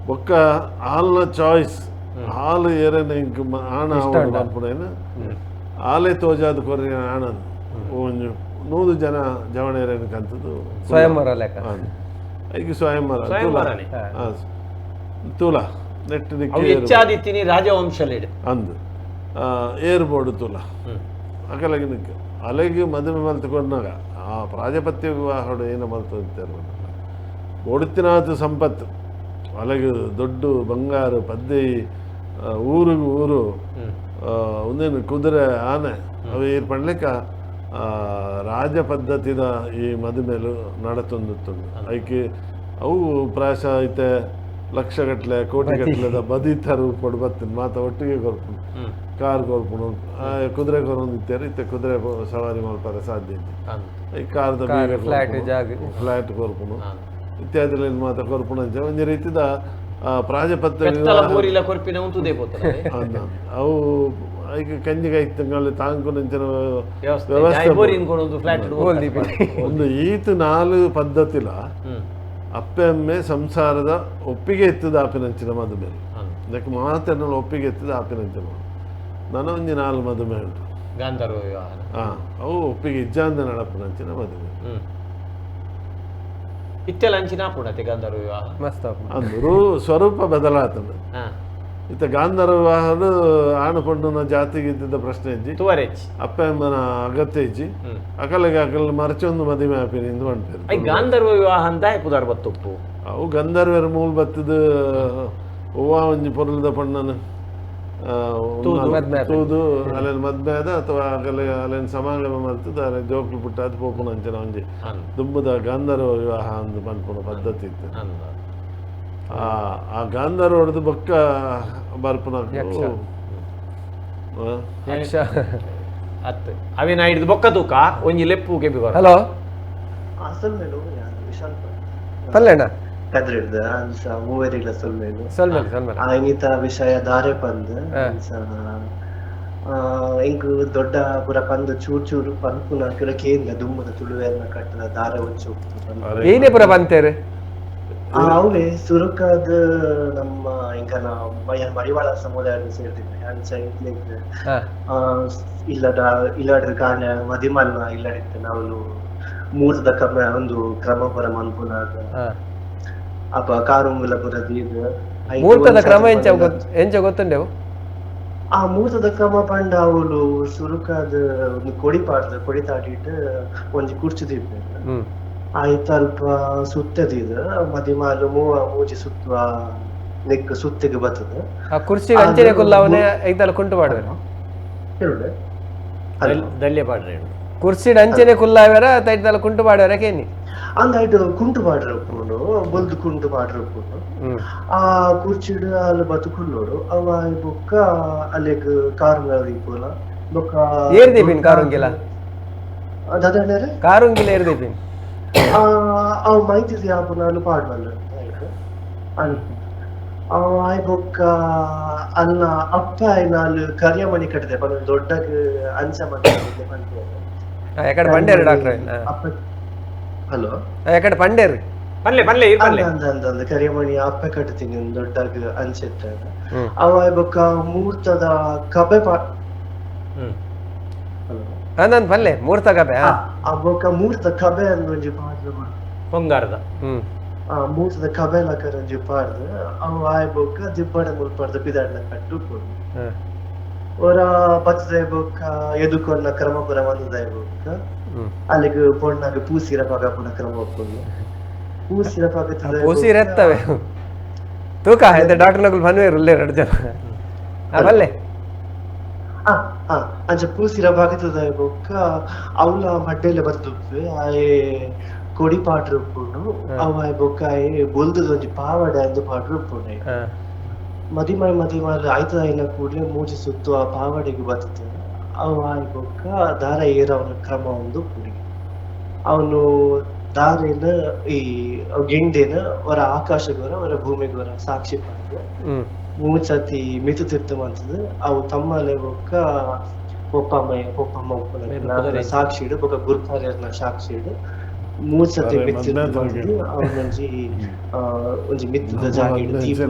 ಬೊಕ್ಕ ಹಾಲ್ನ ಚಾಯ್ಸ್ ಹಾಲು ಏರನ ಇಂಕ್ ಆಣ ಪನ್ಪುನೇನು ಆಲೆ ತೋಜಾದ ಕೊರ್ರಿ ಆಣನ್ ಒಂಜಿ 100 ಜನ ಜವಣೇರೇನು ಕಂತದ್ದು ಸ್ವಯಂವರ ಲೆಕ್ಕ ಐಕ್ ಸ್ವಯಂವರ ತುಲಾ ನೆಟ್ ಹೆಚ್ಚಾದಿತ್ತೀನಿ ರಾಜವಂಶಲೇಡು ಅಂದು ಏರ್ಬೋರ್ಡು ತುಲಾ ಅಕಲಗಿ ನಿಕ್ಕ ಅಲೆಗೆ ಮದುವೆ ಮಲ್ತುಕೊಂಡಾಗ ಆ ಪ್ರಾಜಪತ್ಯ ವಿವಾಹಡು ಏನು ಮಲ್ತು ಒಡುತ್ತಿನಾತು ಸಂಪತ್ತು ಅಲೆಗೆ ದೊಡ್ಡ ಬಂಗಾರ ಪದ್ದೆ ಊರಿಗೂ ಊರು ಒಂದೇನು ಕುದುರೆ ಆನೆ ಅವು ಏರ್ ಪಣ್ಲಿಕ್ಕ ರಾಜ ಪದ್ಧತಿದ ಈ ಮದುಮೆಲು ನಡತೊಂದಿತ್ತುಂಡು. ಐಕೆ ಅವು ಪ್ರಾಯಶಃ ಐತೆ ಲಕ್ಷಗಟ್ಟಲೆ ಕೋಟಿಗಟ್ಟಲೆದ ಬದಿತ ರೂಪಡು ಬತ್ತಿನ ಮಾತ ಒಟ್ಟಿಗೆ ಕೊರ್ಪುಂಡು ಕಾರ್ ಕೊರ್ಪುಂಡು ಕುದುರೆ ಕೊರೊಂದಿತ್ತಾರೆ ಇತ್ತೆ ಕುದುರೆ ಸವಾರಿ ಮಲ್ಪರೆ ಸಾಧ್ಯ ಇತ್ತು ಈ ಕಾರ್ದ ಫ್ಲಾಟ್ ಕೊರ್ಪುಂಡು ಇತ್ಯಾದಿ ಮಾತ ಕೊರ್ಪುಂಡು ಅಂಚ ಒಂಜಿ ರೀತಿದ ಪ್ರಾಜಪತ್ಯ ಅವು ಐಕೆ ಕಂಜಿಗೆ ಐತಂಗಲ್ಲಿ ತಾಂಕುನಂಚಿನ ವ್ಯವಸ್ಥೆ ಒಂದು ಈತ ನಾಲ್ ಪದ್ಧತಿಲ ಅಪ್ಪೆ ಅಮ್ಮೆ ಸಂಸಾರದ ಒಪ್ಪಿಗೆ ಎತ್ತದ ಆಪಿನಂಚಿನ ಮದುವೆ ಇದಕ್ಕೆ ಮಾತನ್ನು ಒಪ್ಪಿಗೆ ಎತ್ತದ ಆಪಿನಂಚಿನ ನನ್ನ ಒಂಜಿ ನಾಲ್ ಮದುವೆ ಉಂಟು ಗಾಂಧರ್ವ ವಿವಾಹ ಅವು ಒಪ್ಪಿಗೆ ಇಜ್ಜಾಂದ ನಡಪುನಂಚಿನ ಮದುವೆ ಇತ್ತೆಲ ಅಂಚಿನ ಆಪುಂಡತೆ ಗಾಂಧರ್ವ ವಿವಾಹ ಮಸ್ತ್ ಅಂದರು ಸ್ವರೂಪ ಬದಲಾತನ. ಇತ್ತ ಗಾಂಧರ್ವ ವಿವಾಹದ ಆಣು ಪೊಣ್ಣುನ ಜಾತಿಗೆ ಇದ್ದಿದ್ದ ಪ್ರಶ್ನೆ ಇಜ್ಜಿ ಅಪ್ಪ ಅಮ್ಮನ ಅಗತ್ಯ ಇಜ್ಜಿ ಅಕಲಿಗೆ ಅಕಲ್ ಮರಚೊಂದು ಮದುವೆ ಆಪಿನಿ ಎಂದು ಪನ್ಪೇರು. ಗಾಂಧರ್ವ ವಿವಾಹ ಅಂತ ಪುದರ್ ಬತ್ತುಪ್ಪು ಅವು ಗಂಧರ್ವರ ಮೂಲ ಬತ್ತದ ಹೂವ ಒಂಜಿ ಪೊರುಲ್ದ ಪೊಣ್ಣನ ತೂದು ಅಲ್ಲೇನು ಮದ್ಮೆ ಆದ ಅಥವಾ ಅಕಲೆ ಅಲ್ಲೇನು ಸಮಾಗಮ ಮಲ್ತದ ಅಲ್ಲೇ ಜೋಕ್ಲು ಪುಟ್ಟಾದ ಪೋಪುನ ಅಂಚಿನ ಒಂಜಿ ದುಂಬುದ ಗಾಂಧರ್ವ ವಿವಾಹ ಅಂದು ಪನ್ಪುನ ಪದ್ಧತಿ ಇತ್ತು. ಆ ಗಾಂಧರ್ವ ಹೊಡೆದು ಬೊಕ್ಕ ಬರ್ಪುನ ಅತ್ ಅವೇನ ಹಿಡಿದು ಬೊಕ್ಕ ತೂಕ ಒಂಜಿ ಲೆಪ್ಪು ಕೆಬಿ. ಹಲೋ ಪಲ್ಲೆಣ್ಣ ಕದ್ರಿಡ್ದು ಅಂಚ ಮೂವೆರಿಗ್ಲ ಸೊಲ್ಮೆಲು ಸೊಲ್ಮೆಲು ಸೊಲ್ಮೆಲು ಆಯ್ನಿತ ವಿಷಯ ದಾರೆ ಪಂದ್ ಅಂಚ ಎಂಕ್ ದೊಡ್ಡ ಪುರ ಪಂದ್ ಚೂರ್ ಚೂರು ಪನ್ಪುನ ಕಿಡ ಕೇಂದ್ರ ದುಮ್ಮದ ತುಳುವೆರ್ನ ಕಟ್ಟದ ದಾರೆ ಒಂಚು ಏನೇ ಪುರ ಪಂತೇರು ಅವೇ ಸುರುಕಾದ ನಮ್ಮ ಇಂಕನ ಮಡಿವಾಳ ಸಮುದಾಯದ ಸೇರ್ದಿದ್ದೆ ಅಂಚ ಇತ್ಲೆಗ್ ಇಲ್ಲದ ಇಲ್ಲಡ ಕಾರಣ ಮದಿಮಲ್ನ ಇಲ್ಲಡಿತ್ತು ನಾವು ಮೂರ್ತದ ಕ್ರಮ ಒಂದು ಕ್ರಮ ಪುರ ಮನ್ಪುನಾಗ ಅಪ್ಪ ಕಾರುಂಗುಲ ಪುರ ದೀದ್ ಮೂರ್ತದ ಕ್ರಮ ಎಂಚ ಎಂಚ ಗೊತ್ತುಂಡೆವು? ಆ ಮೂರ್ತದ ಕ್ರಮ ಪಂಡ ಅವಳು ಸುರುಕಾದ ಒಂದು ಕೊಡಿ ಪಾಡ್ದು ಕೊಡಿ ತಾಟಿಟ್ಟು ಒಂಜಿ ಕುರ್ಚಿ ದೀಪೆರ್. ಆಯ್ತಲ್ಪ ಸುತ್ತದಿದ ಮದಿಮಾಲು ಮೂಜಿ ಸುತ್ತುವ ನೆಕ್ ಸುತ್ತಿಗೆ ಬರ್ತದ ಆ ಕುರ್ಚಿ ಅಂಚನೆ ಕುಲ್ಲವನೆ ಐತಲ್ಲ ಕುಂಟು ಪಾಡುವೆರು ಹೇಳುಡೆ ದಲ್ಯ ಪಾಡ್ರೆ ಕುರ್ಚಿಡ್ ಅಂಚನೆ ಕುಲ್ಲಾವೆರ ತೈತಲ್ಲ ಕುಂಟು ಪಾಡುವೆರ ಕೇನಿ ಅಂದಾಯ್ತು ಕುಂಟು ಪಾಡ್ರೆ ಉಪ್ಪುಂಡು ಬೊಲ್ದು ಕುಂಟು ಪಾಡ್ರೆ ಉಪ್ಪುಂಡು ಆ ಕುರ್ಚಿಡ್ ಅಲ್ಲಿ ಬತ್ತು ಕುಲ್ಲೋಡು ಅವ ಬೊಕ್ಕ ಅಲ್ಲಿಗ್ ಕಾರುಂಗಲ ದೀಪುನ ಬೊಕ್ಕ ಏರ್ ದೀಪಿನ್ ಕಾರುಂಗಿಲ ದಾದಣ್ಣರೇ ಕಾರುಂಗಿಲ ಏರ್ ದೀಪಿನ್ ಅವ್ ಮೈತಿದಿ ಆಪುನ ಪಾಡ್ವಲ್ಲ ಅವ ಆಯ್ ಬೊಕ್ಕ ಅಲ್ಲ ಅಪ್ಪ ಆಯ್ನ ಅಲ್ಲಿ ಕರಿಯಮಣಿ ಕಟ್ಟಿದೆ ಪಂಡ ದೊಡ್ಡಗ್ ಅಂಚ ಮಂತೆ ಪನ್ಪೆರ್ ಎಕಡೆ ಪಂಡೇರು ಡಾಕ್ಟರ್ ಅಪ್ಪ ಹಲೋ ಎಕಡೆ ಪಂಡೇರು ಪಲ್ಲೆ ಪಲ್ಲೆ ಇರ್ ಪಲ್ಲೆ ಅಂದ ಅಂದ ಅಂದ ಕರಿಯಮಣಿ ಅಪ್ಪ ಕಟ್ತೀನಿ ದೊಡ್ಡಗ್ ಅಂಚೆತ್ತ ಅವ ಆಯ್ ಬೊಕ್ಕ ಮೂರ್ತದ ಕಬೆ ಪಾ ಹಲೋ ಅಂದಂದ್ ಪಲ್ಲೆ ಮೂರ್ತ ಕಬೆ ಆ ಬೊಕ್ಕ ಮೂರ್ತ ಕಬೆ ಅಂದ್ ಒಂಜಿ ಪಾಡ್ದ್ ಪೊಂಗಾರದ ಆ ಮೂರ್ತದ ಕಬೆ ಲಕರ ಒಂಜಿ ಪಾಡ್ದ್ ಅವ ಆಯ್ ಬೊಕ್ಕ ದಿಬ್ಬಡ ಮುಲ್ಪರ್ದ ಪಿದಾಡ್ನ ಕಟ್ಟು ಒರ ಬತ್ತದ ಬೊಕ್ಕ ಎದುಕೊನ್ನ ಕ್ರಮ ಪುರ ಮಂದದ ಬೊಕ್ಕ ಅಲ್ಲಿಗೆ ಪೊಣ್ಣಾಗ ಪೂಸಿರ ಪಾಕ ಪುನ ಕ್ರಮ ಉಪ್ಪುಂಡು ಪೂಸಿರ ಪಾಕ ಪೂಸಿರ ಎತ್ತವೆ ತೂಕ ಆಯ್ತು ಡಾಕ್ಟರ್ ನಗುಲ್ ಬನ್ವೇರು ಉಲ್ಲೆ ಎರಡು ಜನ ಬಲ್ಲೆ ಅಂಚ ಪೂಸಿರ ಭಾಗತದ ಬೊಕ್ಕ ಅವಲ ಮಡ್ಡೆಲೆ ಬರ್ತುಪ್ಪೆ ಆಯೆ ಕೊಡಿ ಪಾಟ್ರ ಉಪ್ಪುಂಡು ಅವ ಬೊಕ್ಕ ಆಯೆ ಬೊಲ್ದದ ಒಂಜಿ ಪಾವಡೆ ಅಂದ್ ಪಾಟ್ರ ಉಪ್ಪುಂಡು ಮದಿಮಾಯ್ ಮದಿಮಾಲ್ ಆಯ್ತದ ಆಯ್ನ ಕೂಡ್ಲೆ ಮೂಜಿ ಸುತ್ತು ಆ ಪಾವಡೆಗೆ ಬರ್ತದೆ ಅವ ಆಯ್ ಬೊಕ್ಕ ದಾರ ಏರವನ ಕ್ರಮ ಒಂದು ಉಪ್ಪುಂಡು ಅವನು ದಾರಿನ ಈ ಗೆಂಡೆನ ಅವರ ಆಕಾಶಗೋರ ಅವರ ಭೂಮಿಗೋರ ಸಾಕ್ಷಿ ಪಡೆದು ಮೂಚತಿ ಮಿತು ತಿರ್ತು ಮಂತದ ಅವು ತಮ್ಮಲೆ ಬೊಕ್ಕ ಪೊಪ್ಪಮ್ಮ ಪೊಪ್ಪಮ್ಮ ಉಪ್ಪುನ ಸಾಕ್ಷಿ ಇಡು ಬೊಕ್ಕ ಗುರ್ಕಾರ್ಯರ್ನ ಸಾಕ್ಷಿ ಇಡು ಮೂಚತಿ ಮಿತ್ತು ಅವನೊಂಜಿ ಒಂಜಿ ಮಿತ್ತದ ಜಾಗ ಇಡು ದೀಪ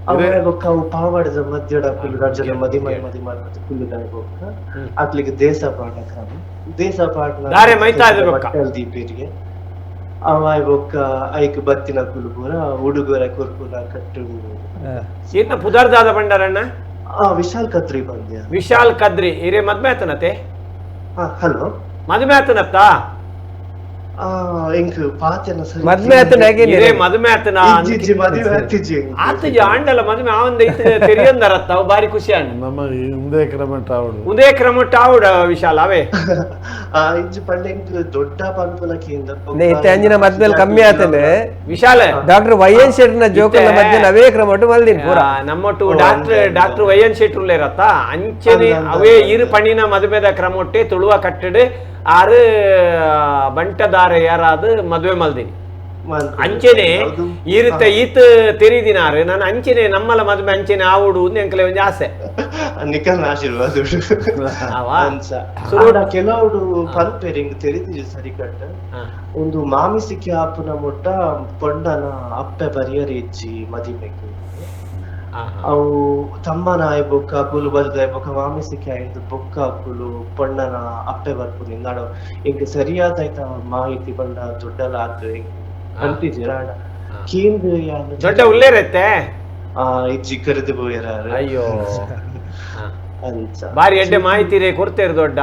ಅವರ ಬೊಕ್ಕ ಅವು ಪಾವಾಡದ ಮಧ್ಯಡ ಕುಲ್ಲು ರಜಲ ಮದಿಮಾಯ್ ಮದಿಮಾಲ್ ಮತ್ತು ಕುಲ್ಲುದ ಬೊಕ್ಕ ಅಕ್ಲಿಗೆ ದೇಶ ಪಾಠ ಕ್ರಮ ದೇಶ ಪಾಠ ದೀಪೇರಿಗೆ ಅವಾಯ್ ಬೊಕ್ಕ ಐಕ್ ಬತ್ತಿನ ಕುಲು ಪೂರ ಉಡುಗೊರೆ ಕೊರ್ಪುನ ಕಟ್ಟು ಏನ ಪುದರ್ದಾದ ಬಂಡಾರಣ್ಣ ವಿಶಾಲ್ ಕದ್ರಿ ಬಂದ್ಯ ವಿಶಾಲ್ ಕದ್ರಿ ಹಿರೇ ಮದ್ಮೆ ಆತನತೆ ಹಲೋ ಮದ್ಮೆ ಆತನತ್ತ ಎಂಕ್ ಪಾತೆನ ಸರಿ ಮದ್ಮೆ ಆತನ ಹಿರೇ ಮದ್ಮೆ ಆತನ ಇಜ್ಜಿ ಮದ್ವೆ ಆತಿಜಿ ಆತಜಿ ಆಂಡಲ ಮದ್ಮೆ ಆವಂದ ಇತ್ತು ತೆರಿಯಂದರತ್ತ ಅವು ಬಾರಿ ಖುಷಿ ಆಂಡ ನಮ್ಮ ಉಂದೇ ಕ್ರಮ ಟಾವಡು ಉಂದೇ ಕ್ರಮ ಟಾವುಡ ವಿಶಾಲ್ ಅವೇ ಇಜ್ಜಿ ಪಂಡ ಎಂಕ್ ದೊಡ್ಡ ಪನ್ಪುನ ಕೇಂದ್ರ ಇತ್ತೆ ಅಂಜಿನ ಮದ್ಮೇಲೆ ಕಮ್ಮಿ ಆತನೆ ವಿಶಾಲ doctor Y N ಶೆಟ್ನ ಜೋಕಲ್ನ ಮಧ್ಯೆ ಅವೇ ಕ್ರಮ ಒಟ್ಟು ಮಲ್ದಿನ್ ಪೂರ ನಮ್ಮೊಟ್ಟು doctor Y N ಶೆಟ್ರು ಉಲ್ಲೇರತ್ತ ಅಂಚನೆ ಅವೇ ಇರು ಪಣಿನ ಮದುವೆದ ಕ್ರಮ ಒಟ್ಟೆ ತುಳುವ ಕಟ್ಟಡೆ ಆರು ಬಂಟದಾರ ಯಾರಾದ ಮದುವೆ ಮಲ್ದಿನಿ ಅಂಚೆನೆ ಈರುತ್ತ ಈತ ತೆರಿದಿನಾರು ನಾನು ಅಂಚೆನೆ ನಮ್ಮಲ ಮದುವೆ ಅಂಚೆನೆ ಆವುಡು ಎಂಕಲೆ ಒಂಜಿ ಆಸೆ ನಿಕಲ್ನ ಆಶೀರ್ವಾದ ಕೆಲವರು ಪನ್ಪೆರ್ ಇಂಗ್ ತೆರಿದಿಜಿ ಸರಿ ಕಟ್ಟ ಒಂದು ಮಾಮಿಸಿಕೆ ಆಪುನ ಮುಟ್ಟ ಪೊಂಡನ ಅಪ್ಪೆ ಬರಿಯರ್ ಇಜ್ಜಿ ಮದಿಮೆಗ್ ಅವು ತಮ್ಮನ ಆಯ್ ಬೊಕ್ಕ ಕುಲು ಬದುದ ಬೊಕ್ಕ ಮಾಮಿಸಿಕೆ ಆಯ್ತು ಬೊಕ್ಕ ಕುಲು ಪೊಣ್ಣನ ಅಪ್ಪೆ ಬರ್ಪುನಿ ನಾಡು ಇಂಕ್ ಸರಿಯಾದ ಆಯ್ತ ಮಾಹಿತಿ ಬಂಡ ದೊಡ್ಡಲ ಆತು ಅಂತಿದ್ದೀರ ಕೇಂದ್ರ ದೊಡ್ಡ ಉಲ್ಲೇರತ್ತೆ ಇಜ್ಜಿ ಕರೆದು ಪೋಯೆರ್ ಅಯ್ಯೋ ಬಾರಿ ಎಡ್ಡೆ ಮಾಹಿತಿ ರೇ ಕೊಡ್ತೇರು ದೊಡ್ಡ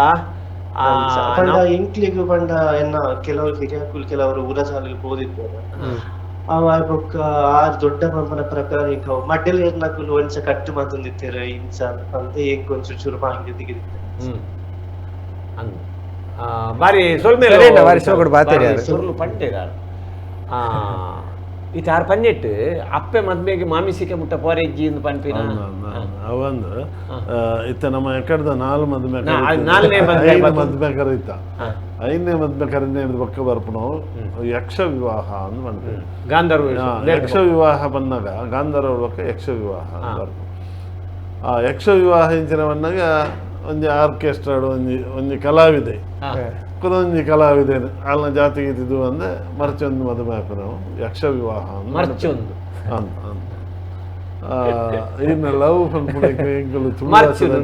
ಪಂಡ ಎಂಕ್ಲಿಗ್ ಪಂಡ ಎನ್ನ ಕೆಲವರು ಹಿರಿಯಕುಲು ಕೆಲವರು ಊರ ಸಾಲಿಗೆ ಪೋದಿದ್ದಾರೆ ಅವ ಬೊಕ್ಕ ಆ ದೊಡ್ಡ ಪಂಪನ ಪ್ರಕಾರ ಇಂಕ ಮಡ್ಡೆಲ್ ಎರ್ನಕುಲು ಒಂಚ ಕಟ್ಟು ಮಂತೊಂದಿತ್ತೆರ್ ಇಂಚ ಪಂದ್ ಎಂಕ್ ಒಂಚೂರು ಚೂರು ಮಾಹಿತಿ ದಿಗಿದಿತ್ತೆ ಬಾರಿ ಸೊಲ್ಮೆ ಬಾರಿ ಸೊಗಡು ಬಾತೆರ್ ಸೊರ್ಲು ಪಂಡೆರ್ ಇತ್ತೆ ಆರ್ ಪಂಜೆಟ್ ಅಪ್ಪೆ ಮದ್ಮೆಗೆ ಮಾಮಿಸಿಕೆ ಮುಟ್ಟ ಪೋರೆಜ್ಜಿ ಇಂದು ಪನ್ಪಿನ ಅವಂದು ಇತ್ತ ನಮ್ಮ ಎಕಡ್ದ ನಾಲ್ ಮದ್ಮೆ ನಾಲ್ನೇ ಐದು ಮದ್ಮೆ ಕರೀತ ಐದನೇ ಮದ್ಮೆ ಕರೀನೆ ಬೊಕ್ಕ ಬರ್ಪುನವು ಯಕ್ಷ ವಿವಾಹ ಅಂದ್ ಪನ್ಪೆರ್ ಗಾಂಧರ್ವ ಯಕ್ಷ ವಿವಾಹ ಬಂದಾಗ ಗಾಂಧರ್ವ ಬೊಕ್ಕ ಯಕ್ಷ ವಿವಾಹ ಬರ್ಪು ಆ ಯಕ್ಷ ವಿವಾಹ ಇಂಚಿನ ಬಂದಾಗ ಒಂಜಿ ಆರ್ಕೆಸ್ಟ್ರಾ ಒಂಜಿ ಒಂಜಿ ಕಲಾವಿದೆ ಕುದೊಂಜಿ ಕಲಾವಿದೆ ಅಲ್ನ ಜಾತಿ ಗೀತಿದ್ದು ಅಂದೆ ಮರ್ಚೊಂದು ಮದುವೆ ಆಪುನವು ಯಕ್ಷ ವಿವಾಹ ಮರ್ಚೊಂದು ಇನ್ನು ಲವ್ ಪನ್ಪುನಕ್ಕೆ ಎಂಕುಲು ಮರ್ಚುನು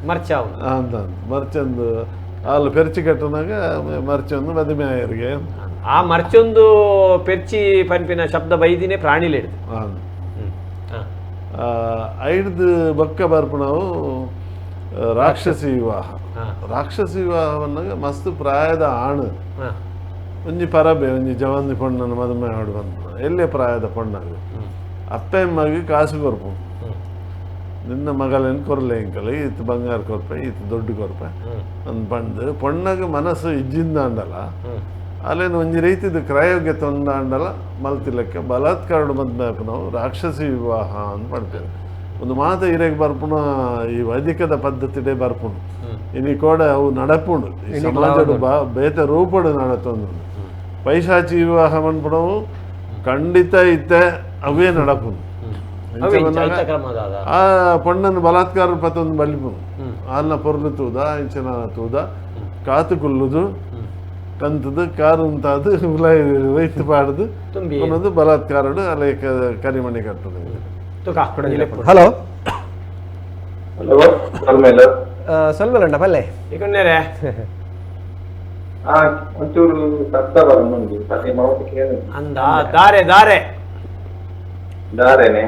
ಮರ್ಚಾವು ಅಂತ ಮರ್ಚೊಂದು ಅಲ್ಲಿ ಪೆರ್ಚಿ ಕಟ್ಟುನಾಗ ಮರ್ಚೊಂದು ಮದುವೆ ಆಯರಿಗೆ ಆ ಮರ್ಚೊಂದು ಪೆರ್ಚಿ ಪನ್ಪಿನ ಶಬ್ದ ಬೈದಿನೇ ಪ್ರಾಣಿಲೆಡ್ದು ಐಡ್ದು ಬೊಕ್ಕ ಬರ್ಪುನವು ರಾಕ್ಷಸಿ ವಿವಾಹ. ರಾಕ್ಷಸಿ ವಿವಾಹವನ್ನಾಗ ಮಸ್ತ್ ಪ್ರಾಯದ ಆಣು ಒಂಜಿ ಪರಬೆ ಒಂಜಿ ಜವಾಂದಿ ಪೊಣ್ಣನ ಮದುಮೆ ಆಡು ಬಂದ ಎಲ್ಲೇ ಪ್ರಾಯದ ಪೊಣ್ಣಾಗ ಅಪ್ಪೆ ಅಮ್ಮಗೆ ಕಾಸು ಕೊರ್ಪು, ನಿನ್ನ ಮಗಳೇನು ಕೊರಲೆ ಇಂಕಲೆ ಈತ ಬಂಗಾರ ಕೊರ್ಪೆ ಈತ ದೊಡ್ಡ ಕೊರ್ಪೆ ಅಂದ್ ಬಂದು ಪೊಣ್ಣಗೆ ಮನಸ್ಸು ಇಜ್ಜಿಂದ ಅಂಡಲ್ಲ ಅಲ್ಲೇನು ಒಂಜಿ ರೀತಿದ ಕ್ರಯೋಗ್ಯ ತೊಂದಾಂಡಲ ಮಲ್ತಿಲಕ್ಕೆ ಬಲಾತ್ಕಾರ ಮದ್ಮೆ ನಾವು ರಾಕ್ಷಸಿ ವಿವಾಹ ಅಂತ ಮಾಡ್ತೇವೆ. ಒಂದು ಮಾತ ಇರೆಗ್ ಬರ್ಪುಣ ಈ ವೈದಿಕದ ಪದ್ಧತಿಡೇ ಬರ್ಪುಣು ಇನಿ ಕೋಡ ಅವು ನಡಪುಂಡು ಈ ಸಮಾಜಡು ಬೇತೆ ರೂಪಡು ನಡತೊಂದು. ಪೈಶಾಚಿ ವಿವಾಹ ಮನ್ಪುಣವು ಖಂಡಿತ ಇತ್ತೆ ಅವೇ ನಡಪುಂಡು. ಆ ಪೊಣ್ಣನ್ನು ಬಲಾತ್ಕಾರ ಪತ್ತೊಂದು ಬಲಿಪುನು ಅಲ್ಲ ಪೊರ್ಲು ತೂದ ಇಂಚಿನ ತೂದ ಕಾತು ಕುಲ್ಲುದು ಕಂತದು ಕಾರು ಉಂತಾದು ವೈತ್ ಪಾಡುದು ಅನ್ನೋದು ಬಲಾತ್ಕಾರಡು ಅಲ್ಲೇ ಕರಿಮಣಿ ಕಟ್ಟುದು. ಹಲೋ ಸೊಲ್ಮೆಲಣ್ಣ ಪಲ್ಲೆ ಒಂಚೂರು ಸತ್ತ ಬರಂದುಂಡು ಅಂದ ದಾರೆ ದಾರೆ ದಾರೆನೆ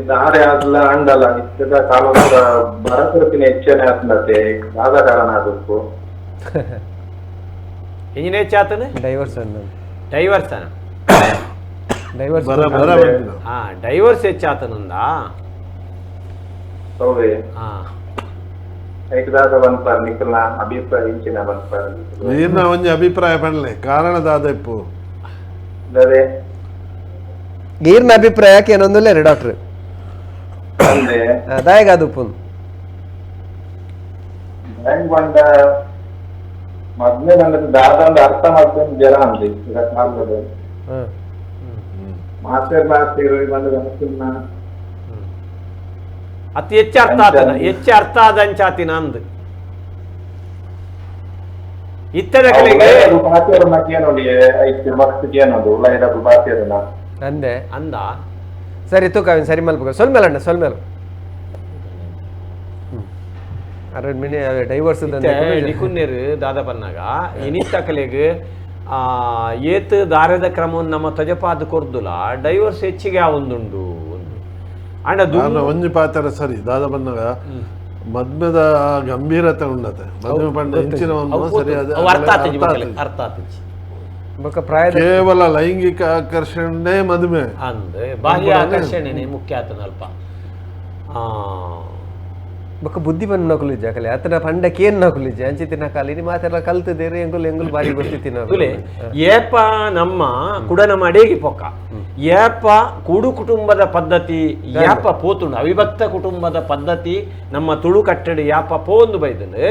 ದಾರೆ ಆದ್ಲ ಅಂಡಲ ಇತ್ತದ ಕಾಲದ ಬರಕೃತಿನ ಹೆಚ್ಚನೆ ಆತ್ಮತೆ ದಾದ ಕಾರಣ ಆಗಬೇಕು. ಇಂಜಿನ ಹೆಚ್ಚಾತನ divorce divorce divorce ಹಾ ಡೈವರ್ಸ್ ಹೆಚ್ಚಾತನಂದ ಹೌದೇ. ಹಾ ಅಭಿಪ್ರಾಯ ಇಂಚಿನ ಬನ್ಪಾರ್ ನೀರ್ನ ಒಂಜಿ ಅಭಿಪ್ರಾಯ ಪನ್ಲೆ ಕಾರಣ ದಾದ ಇಪ್ಪು ಗೀರ್ನ ಅಭಿಪ್ರಾಯ ಏನೊಂದುಲ್ಲೇರಿ ಡಾಕ್ಟರ್ ದಾಯಗ ಅದು ಉಪ್ಪುಂದು ಮದ್ಮೆ ಬಂದ್ರೆ ದಾದ ಒಂದು ಅರ್ಥ ಮಾಡ್ಕೊಂಡು ಜನ ಅಂದ್ರಿ ಕಾಲದ ಮಾಸ್ಟರ್ ಕ್ಲಾಸ್ ಬಂದ್ರೆ ಅತಿ ಹೆಚ್ಚು ಅರ್ಥ ಆತನ ಹೆಚ್ಚು ಅರ್ಥ ಆದಂಚಾತಿನ ಅಂದ್ ಇತ್ತದ ಕಲೆಗೆ ಅಂದೆ ಅಂದ ಸರಿ ತೂಕ ಸರಿ ಮಲ್ಪ ಸೊಲ್ಮೇಲಣ್ಣ ಸೊಲ್ಮೇಲ ಅರಣ್ಮನೆ ಡೈವರ್ಸ್ ನಿಕುನ್ನೇರು ದಾದ ಪನ್ನಾಗ ಇನಿತ್ತ ಕಲೆಗೆ ಆ ಏತ್ ದಾರದ ಕ್ರಮವನ್ನು ನಮ್ಮ ತಜಪಾದ ಕೊರ್ದುಲ ಡೈವರ್ಸ್ ಹೆಚ್ಚಿಗೆ ಆವೊಂದುಂಡು ಅಂಡ ಒಂಜಿ ಪಾತ್ರ ಸರಿ ದಾದ ಬಂದಾಗ ಮದ್ಮೆದ ಗಂಭೀರತೆ ಉಂಡತೆ ಮದ್ಮೆ ಪಂಡ ಇಂಚಿನ ಸರಿಯಾದ ಅರ್ಥ ಅರ್ಥ ಆತಜಿ ಕೇವಲ ಲೈಂಗಿಕ ಆಕರ್ಷಣೆ ಮದುವೆ ಅಂದ್ರೆ ಬಾಹ್ಯ ಆಕರ್ಷಣೆನೇ ಮುಖ್ಯ ಆತನ ಅಲ್ಪ ಬೊಕ್ಕ ಬುದ್ಧಿ ಬಂದು ನಕುಲಿಜ್ಜ ಕಲೆ ಆತನ ಪಂಡಕ್ಕೆ ಏನು ನಕುಲಿಜ್ಜ ಅಂಚಿತಿನ ಕಾಲಿ ಮಾತೆಲ್ಲ ಕಲ್ತದೇರಿ ಎಂಗುಲ್ ಎಂಗುಲ್ ಬಾರಿ ಗೊತ್ತಿತ್ತಿನ ತುಲೆ ಏಪ ನಮ್ಮ ಕುಡ ನಮ್ಮ ಅಡೇಗಿ ಪೊಕ್ಕ ಏಪ ಕೂಡು ಕುಟುಂಬದ ಪದ್ಧತಿ ಯಾಪ ಪೋತುಂಡು ಅವಿಭಕ್ತ ಕುಟುಂಬದ ಪದ್ಧತಿ ನಮ್ಮ ತುಳು ಕಟ್ಟಡಿ ಯಾಪ ಪೋಂದು ಬೈದನು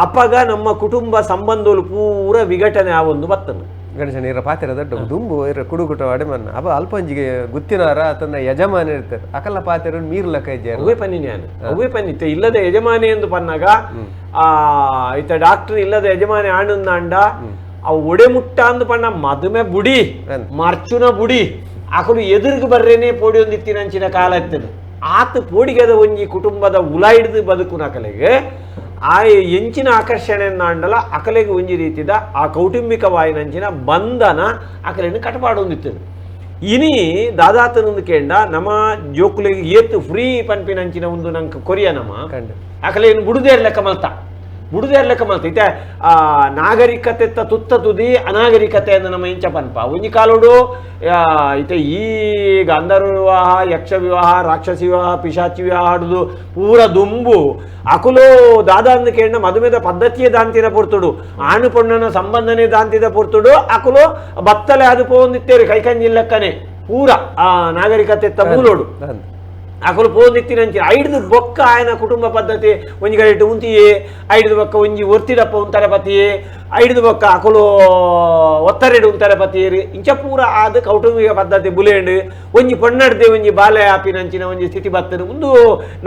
ಅಪಗ ನಮ್ಮ ಕುಟುಂಬ ಸಂಬಂಧಗಳು ಪೂರ ವಿಘಟನೆ ಆವೊಂದು ಬತ್ತನು. ಗಣೇಶನ ಇರ ಪಾತಿರ ದೊಡ್ಡ ದುಂಬು ಇರ ಕುಡುಕುಟ ಅಡೆ ಮನ್ನ ಅವ ಅಲ್ಪಂಜಿಗೆ ಗುತ್ತಿನಾರ ತನ್ನ ಯಜಮಾನ ಇರ್ತಾರೆ ಅಕಲ್ಲ ಪಾತಿರ ಮೀರ್ಲಕ್ಕ ಇಜ್ಜಾರ ಅವೇ ಪನ್ನಿ ನಾನು ಅವೇ ಪನ್ನಿ ಇಲ್ಲದ ಯಜಮಾನಿ ಎಂದು ಪನ್ನಾಗ ಆ ಇತ ಡಾಕ್ಟರ್ ಇಲ್ಲದ ಯಜಮಾನಿ ಆಣಂದಾಂಡ ಅವು ಒಡೆ ಮುಟ್ಟ ಅಂದು ಪಣ್ಣ ಮದುಮೆ ಬುಡಿ ಮರ್ಚುನ ಬುಡಿ ಅಕಲು ಎದುರಿಗೆ ಬರ್ರೇನೆ ಪೋಡಿ ಒಂದಿತ್ತಿನಂಚಿನ ಕಾಲ ಇತ್ತದು ಆತ ಪೋಡಿಗೆದ ಒಂಜಿ ಕುಟುಂಬದ ಉಲ ಹಿಡಿದು ಬದುಕುನ ಅಕಲೆಗೆ ಆ ಎಂಚಿನ ಆಕರ್ಷಣೆ ಅಂಡಲ ಅಕಲೆಗೆ ಒಂಜಿ ರೀತಿದ ಆ ಕೌಟುಂಬಿಕ ವಾಯಿನಂಚಿನ ಬಂಧನ ಅಕಲೆಯನ್ನು ಕಟಪಾಡೊಂದಿತ್ತದು. ಇನಿ ದಾದಾತನೊಂದು ಕೇಂಡ ನಮ್ಮ ಜೋಕುಲೆಗೆ ಏತು ಫ್ರೀ ಪನ್ಪಿನಂಚಿನ ಒಂದು ನಂಗೆ ಕೊರಿಯ ನಮ್ಮ ಅಕಲೆಯನ್ನು ಬುಡುದೇ ಲೆಕ್ಕ ಮಲ್ತ ಬುಡುದೇ ಲೆಕ್ಕ ಮಲ್ತ ಇತ್ತೆ ಆ ನಾಗರಿಕತೆ ತುತ್ತ ತುದಿ ಅನಾಗರಿಕತೆ ಅಂದ ನಮ್ಮ ಇಂಚ ಪನ್ಪ ಒಂಜಿ ಕಾಲೋಡು ಇತ್ತೆ ಈ ಗಂಧರ್ವ ವಿವಾಹ ಯಕ್ಷ ವಿವಾಹ ರಾಕ್ಷಸಿ ವಿವಾಹ ಪಿಶಾಚಿ ವಿವಾಹ ಆಡುದು ಪೂರ ದುಂಬು ಅಕುಲು ದಾದ ಕೇಂದ್ರ ಮದುಮೆದ ಪದ್ಧತಿಯೇ ದಾಂತಿನ ಪೊರ್ತುಡು ಆಣು ಪೊಣ್ಣನ ಸಂಬಂಧನೇ ದಾಂತಿದ ಪೊರ್ತುಡು ಅಕುಲು ಬತ್ತಲೆ ಅದು ಪೋಂದಿತ್ತೇರಿ ಕೈಕಂಜಿಲ್ಲಕ್ಕನೆ ಪೂರ ಆ ನಾಗರಿಕತೆ ಮೂಲೋಡು ಅಕುಲು ಪೋಂದಿತ್ತಿನಂಚಿ ಐಡ್ದು ಬೊಕ್ಕ ಆಯನ ಕುಟುಂಬ ಪದ್ಧತಿ ಒಂಜಿ ಕಡೆ ಉಂತಿಯೇ ಐಡ್ದು ಬೊಕ್ಕ ಒಂಜಿ ಒರ್ತಿಡಪ್ಪ ಉಂತಾರೆ ಪತಿಯೇ ಐಡ್ದು ಬೊಕ್ಕ ಅಕುಲು ಒತ್ತರೆಡು ಉಂತಾರೆ ಪತಿಯೇರಿ ಇಂಚ ಪೂರ ಆದ ಕೌಟುಂಬಿಕ ಪದ್ಧತಿ ಬುಲೇಂಡು ಒಂಜಿ ಪೊಣ್ಣಡ್ದೆ ಒಂಜಿ ಬಾಲೆ ಆಪಿನಂಚಿನ ಒಂಜಿ ಸ್ಥಿತಿ ಬತ್ತನು ಒಂದು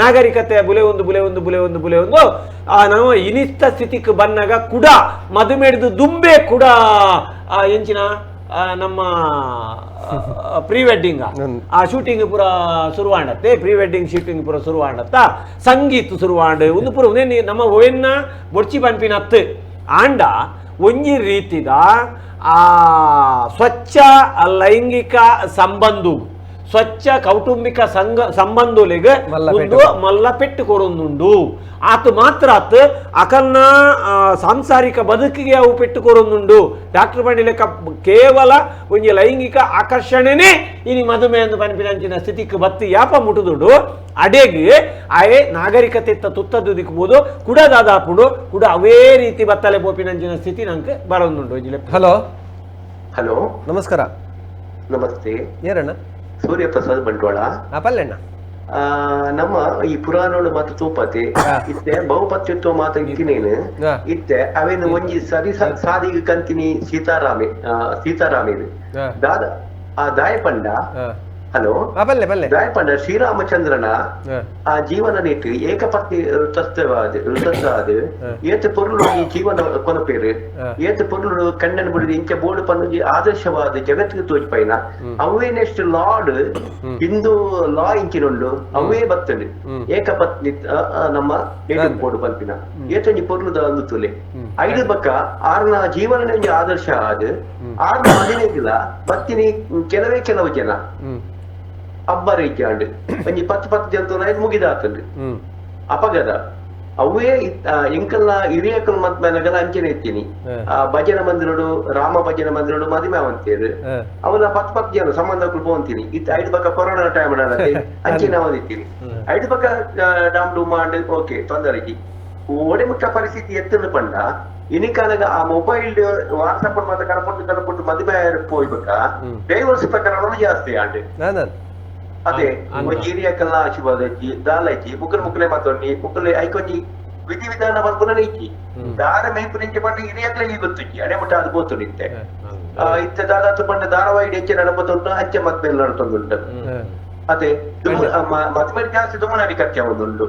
ನಾಗರಿಕತೆ ಬುಲೆ ಒಂದು ಬುಲೆ ಒಂದು ಬುಲೆ ಒಂದು ಬುಲೆ ಒಂದು ಆ ನಾವು ಇನಿಸ್ತ ಸ್ಥಿತಿಗೆ ಬನ್ನಾಗ ಕುಡ ಮದುಮೆಡ್ದು ದುಂಬೆ ಕುಡ ಎಂಚಿನ ನಮ್ಮ ಪ್ರೀ ವೆಡ್ಡಿಂಗ್ ಆ ಶೂಟಿಂಗ್ ಪೂರ ಶುರುವಾಡತ್ತೆ pre wedding shooting ಪೂರ ಶುರುವಾಡತ್ತ ಸಂಗೀತ ಶುರುವಾಂಡು ಒಂದು ಪೂರ ನಮ್ಮ ಒಯ್ಯನ್ನ ಬೊಡ್ಚಿ ಪನ್ಪಿನತ್ತು ಆಂಡ ಒಂಜಿ ರೀತಿದ ಆ ಸ್ವಚ್ಛ ಲೈಂಗಿಕ ಸಂಬಂಧ ಸ್ವಚ್ಛ ಕೌಟುಂಬಿಕ ಸಂಘ ಸಂಬಂಧೊಲೆಗ್ ಒಂದು ಮಲ್ಲ ಪೆಟ್ಟು ಕೊರೊಂದುಂಡು. ಆತ ಮಾತ್ರ ಆತ ಅಕಲ್ನ ಸಾಂಸಾರಿಕ ಬದುಕಿಗೆ ಅವು ಪೆಟ್ಟು ಕೊರೊಂದುಂಡು. ಡಾಕ್ಟರ್ ಪಂಡಿಲೆಕ್ಕ ಕೇವಲ ಒಂಜಿ ಲೈಂಗಿಕ ಆಕರ್ಷಣೆನೇ ಇನಿ ಮಧುಮೇಹ ಪನ್ಪಿನಂಚಿನ ಸ್ಥಿತಿಗೆ ಬತ್ತಿ ಯಾಪ ಮುಟುದುಂಡು ಅಡೆಗ್ ಆಯೆ ನಾಗರಿಕತೆ ತುತ್ತದ್ದು ದಿಕ್ಬೋದು ಕುಡ ದಾದಾಪುಡು ಕುಡ ಅವೇ ರೀತಿ ಬತ್ತಲೆ ಪೋಪಿನಂಚಿನ ಸ್ಥಿತಿ ನಂಗೆ ಬರೋದುಂಡು. ಹಲೋ ಹಲೋ ನಮಸ್ಕಾರ. ನಮಸ್ತೆ. ಏನಣ್ಣ? ಸೂರ್ಯಪ್ರಸಾದ್ ಬಂಟ್ವಾಳ. ಪಲ್ಲೆಣ್ಣ. ನಮ್ಮ ಈ ಪುರಾಣಗಳು ಮಾತ್ರ ತೂಪತಿ ಇತ್ತೆ ಬಹುಪತ್ಯತ್ವ ಮಾತ್ರ ಇತ್ತಿನೇನು ಇತ್ತೆ ಅವೇನು ಒಂಜಿ ಸರಿ ಸಾದಿಗೆ ಕಂತಿನಿ ಸೀತಾರಾಮೆ ಸೀತಾರಾಮೇನು ದಾದ ಆ ದಾಯಪಂಡ. ಹಲೋ ದಾಯಪಂಡ ಶ್ರೀರಾಮಚಂದ್ರನ ಆ ಜೀವನ ನೀಟ್ಟು ಏಕಪತ್ನಿ ಋತಸ್ಥವಾದ ಋತಸ್ಥಾದ ಏತ ಪೊರುಳು ಈ ಜೀವನ ಕೊನಪೇರು ಏತ ಪೊರುಳು ಕಣ್ಣನ ಬಿಡಿದು ಇಂಚ ಬೋರ್ಡು ಪನ್ನುಂಜಿ ಆದರ್ಶವಾದ ಜಗತ್ತಿಗೆ ತೋಜಿಪೈನ ಅವೇ ನೆಕ್ಸ್ಟ್ ಲಾಡ್ ಹಿಂದೂ ಲಾ ಇಂಚಿನುಂಡು ಅವೇ ಬತ್ತಂಡು ಏಕಪತ್ನಿ ನಮ್ಮ ನೇಟಿವ್ ಬೋರ್ಡು ಪನ್ಪಿನ ಏತೊಂಜಿ ಪೊರುಳುದ ಒಂದು ತುಲೆ ಐದು ಬಕ್ಕ ಆರ್ನ ಜೀವನನೇ ಒಂಜಿ ಆದರ್ಶ ಆದ ಆರ್ನ ಮದಿನೆಗಿಲ್ಲ ಬತ್ತಿನಿ ಕೆಲವೇ ಕೆಲವು ಜನ ಅಬ್ಬರ ಇಜ್ಜಾಂಡ್ ಒಂಜಿ 10 10 ಜನ ಮುಗಿದಾತಂಡು ಅಪಗದ ಅವೇ ಎಂಕಲ್ನ ಹಿರಿಯಕಲ್ ಮದ್ಮೆನಗಲ ಅಂಚನೆ ಇತ್ತೀನಿ. ಆ ಭಜನೆ ಮಂದಿರಡು ರಾಮ ಭಜನೆ ಮಂದಿರಡು ಮದಿಮೆ ಅವಂತೇರು ಅವನ 10 10 ಜನ ಸಂಬಂಧಗಳು ಪೋಂತೀನಿ ಇತ್ತ ಐದು ಪಕ್ಕ ಕೊರೋನಾ ಟೈಮ್ ಅಂಚನೆ ಅವಂದಿತ್ತೀನಿ ಐದು ಪಕ್ಕ ಡಾಮ್ ಡೂಮ್ ಮಾಂಡ್ ಓಕೆ ತೊಂದರೆಗೆ ಒಡೆಮುಟ್ಟ ಪರಿಸ್ಥಿತಿ ಎತ್ತಲು ಪಂಡ ಇನಿಕಾಲಗ ಆ ಮೊಬೈಲ್ ವಾಟ್ಸಪ್ ಮಾತ್ರ ಕಡಪಟ್ಟು ಕಡಪಟ್ಟು ಮದುವೆ ಪೋಯ್ಬೇಕ ಡೈವರ್ಸ್ ಪ್ರಕರಣ ಜಾಸ್ತಿ ಆಂಡ್ ಅದೇ ಒಂಜಿ ಹಿರಿಯಕಲ್ನ ಆಶೀರ್ವಾದ ಐತಿ ದಾಲ ಐತಿ ಮುಕ್ಕಲು ಮುಕ್ಕಲೆ ಮಾತೊಂಡಿ ಮುಕ್ಕಲೆ ಐಕೊಂಜಿ ವಿಧಿ ವಿಧಾನ ಮಲ್ಪುನ ಐತಿ ದಾರ ಮೇಪು ನಿಂಚೆ ಪಂಡ ಹಿರಿಯಕ್ಲೆ ಈ ಗೊತ್ತುಂಚಿ ಅಡೆ ಮುಟ್ಟ ಅದು ಗೋತು ನಿಂತೆ ಇತ್ತೆ ದಾದಾತು ಪಂಡ ಧಾರಾವಾಹಿ ಹೆಚ್ಚೆ ನಡಪತುಂಟು ಅಂಚೆ ಮದ್ಮೇಲೆ ನಡತೊಂದುಂಟು. ಅದೇ ಮದ್ಮೇಲೆ ಜಾಸ್ತಿ ದುಮ್ಮನಾಡಿ ಖರ್ಚು ಒಂದುಂಟು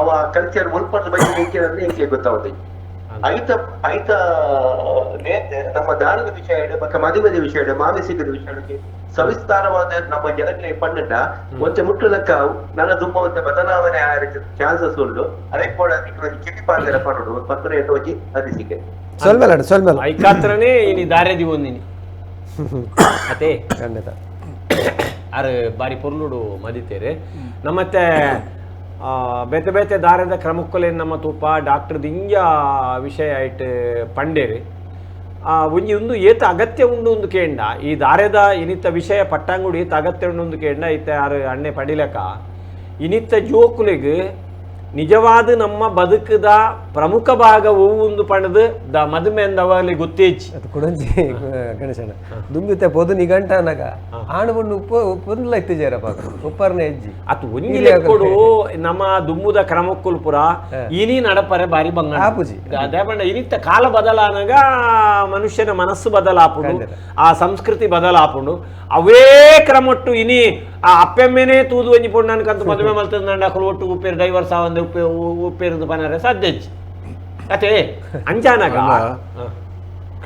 ಅವ ಕಲ್ಚರ್ ಮುಲ್ಪದ ಬಗ್ಗೆ ಎಂಕೆ ಎಂಕೆ ಗೊತ್ತಾವತ್ತೆ ಐತ ಐತ ನಮ್ಮ ದಾರದ ವಿಷಯ ಬಕ್ಕ ಮದುವೆದ ವಿಷಯ ಮಾನಸಿಕದ ವಿಷಯಕ್ಕೆ ಸವಿಸ್ತಾರವಾದ ನಮ್ಮ ಜನಕ್ಕೆ ಪಂಡ ಒಂಚೆ ಮುಟ್ಟಲಕ್ಕ ನನ್ನ ತುಂಬ ಒಂಚೆ ಬದಲಾವಣೆ ಚಾನ್ಸಸ್ ಉಂಟು. ಅದೇ ಕೂಡ ಕಿಟಿ ಪಾತ್ರ ಪಡೋಡು ಪತ್ರ ಎಟ್ಟು ಅನಿಸಿಕೆ ಸೊಲ್ಮೆಲ್ಲ ಸೊಲ್ಮೆಲ್ಲ ಐಕಾತ್ರನೇ ಇನಿ ದಾರೆ ದಿವೊಂದಿನಿ ಅದೇ ಖಂಡಿತ ಆರು ಬಾರಿ ಪೊರ್ಲುಡು ಮದಿತೇರೆ ನಮ್ಮತ್ತೆ ಬೇತೆ ಬೇತೆ ದಾರದ ಕ್ರಮಕ್ಕಲೇನು ನಮ್ಮ ತೂಪ ಡಾಕ್ಟರ್ ದಿಂಜ ವಿಷಯ ಆಯ್ತು ಪಂಡೇರಿ ಒಂಜಿ ಒಂದು ಏತ ಅಗತ್ಯ ಉಂಡು ಒಂದು ಕೇಂಡ ಈ ದಾರದ ಇನಿತ್ತ ವಿಷಯ ಪಟ್ಟಾಂಗುಡು ಏತ ಅಗತ್ಯ ಉಂಡು ಒಂದು ಕೇಂಡ ಇತ್ತ ಯಾರು ಅಣ್ಣೆ ಪಡಿಲಕ ಇನಿತ್ತ ಜೋಕುಲಿಗೆ ನಿಜವಾದ ನಮ್ಮ ಬದುಕದ ಪ್ರಮುಖ ಭಾಗ ಒಂದು ಪಣದು the ಮದುವೆ ಅಂದವಲ್ಲಿ ಗೊತ್ತೇಜ್ ಅದು ಕುಡಂಜಿ ಗಣೇಶನ ದುಂಬಿತೆ ಪೊದು ನಿಗಂಟ ಅನಗ ಆಣು ಬಣ್ಣು ಉಪ್ಪು ಉಪ್ಪುಂದಲ ಇತ್ತಿಜಾರಪ್ಪ ಉಪ್ಪರ್ನ ಹೆಜ್ಜಿ ಅದು ಒಂಜಿ ಲೆಕ್ಕೊಡು ನಮ್ಮ ದುಮ್ಮುದ ಕ್ರಮಕ್ಕುಲ್ ಪುರ ಇನಿ ನಡಪರೆ ಬಾರಿ ಬಂಗ ಆಪುಜಿ ಅದೇ ಬಣ್ಣ ಇನಿತ್ತ ಕಾಲ ಬದಲಾನಗ ಮನುಷ್ಯನ ಮನಸ್ಸು ಬದಲಾಪುಂಡು ಆ ಸಂಸ್ಕೃತಿ ಬದಲಾಪುಂಡು ಅವೇ ಕ್ರಮೊಟ್ಟು ಇನಿ ಆ ಅಪ್ಪೆಮ್ಮೆನೇ ತೂದು ಒಂಜಿ ಪೊಣ್ಣನ್ಕಂತ ಮದುವೆ ಮಲ್ತಂಡ ಅಕುಲು ಒಟ್ಟು ಉಪ್ಪೇರು ಡೈವರ್ಸ್ ಆವಂದೆ ಉಪ್ಪೆ ಉಪ್ಪೇರುದು ಪನರೆ ಸಾಧ್ಯ ಅತೆ ಅಂಚಾನಗ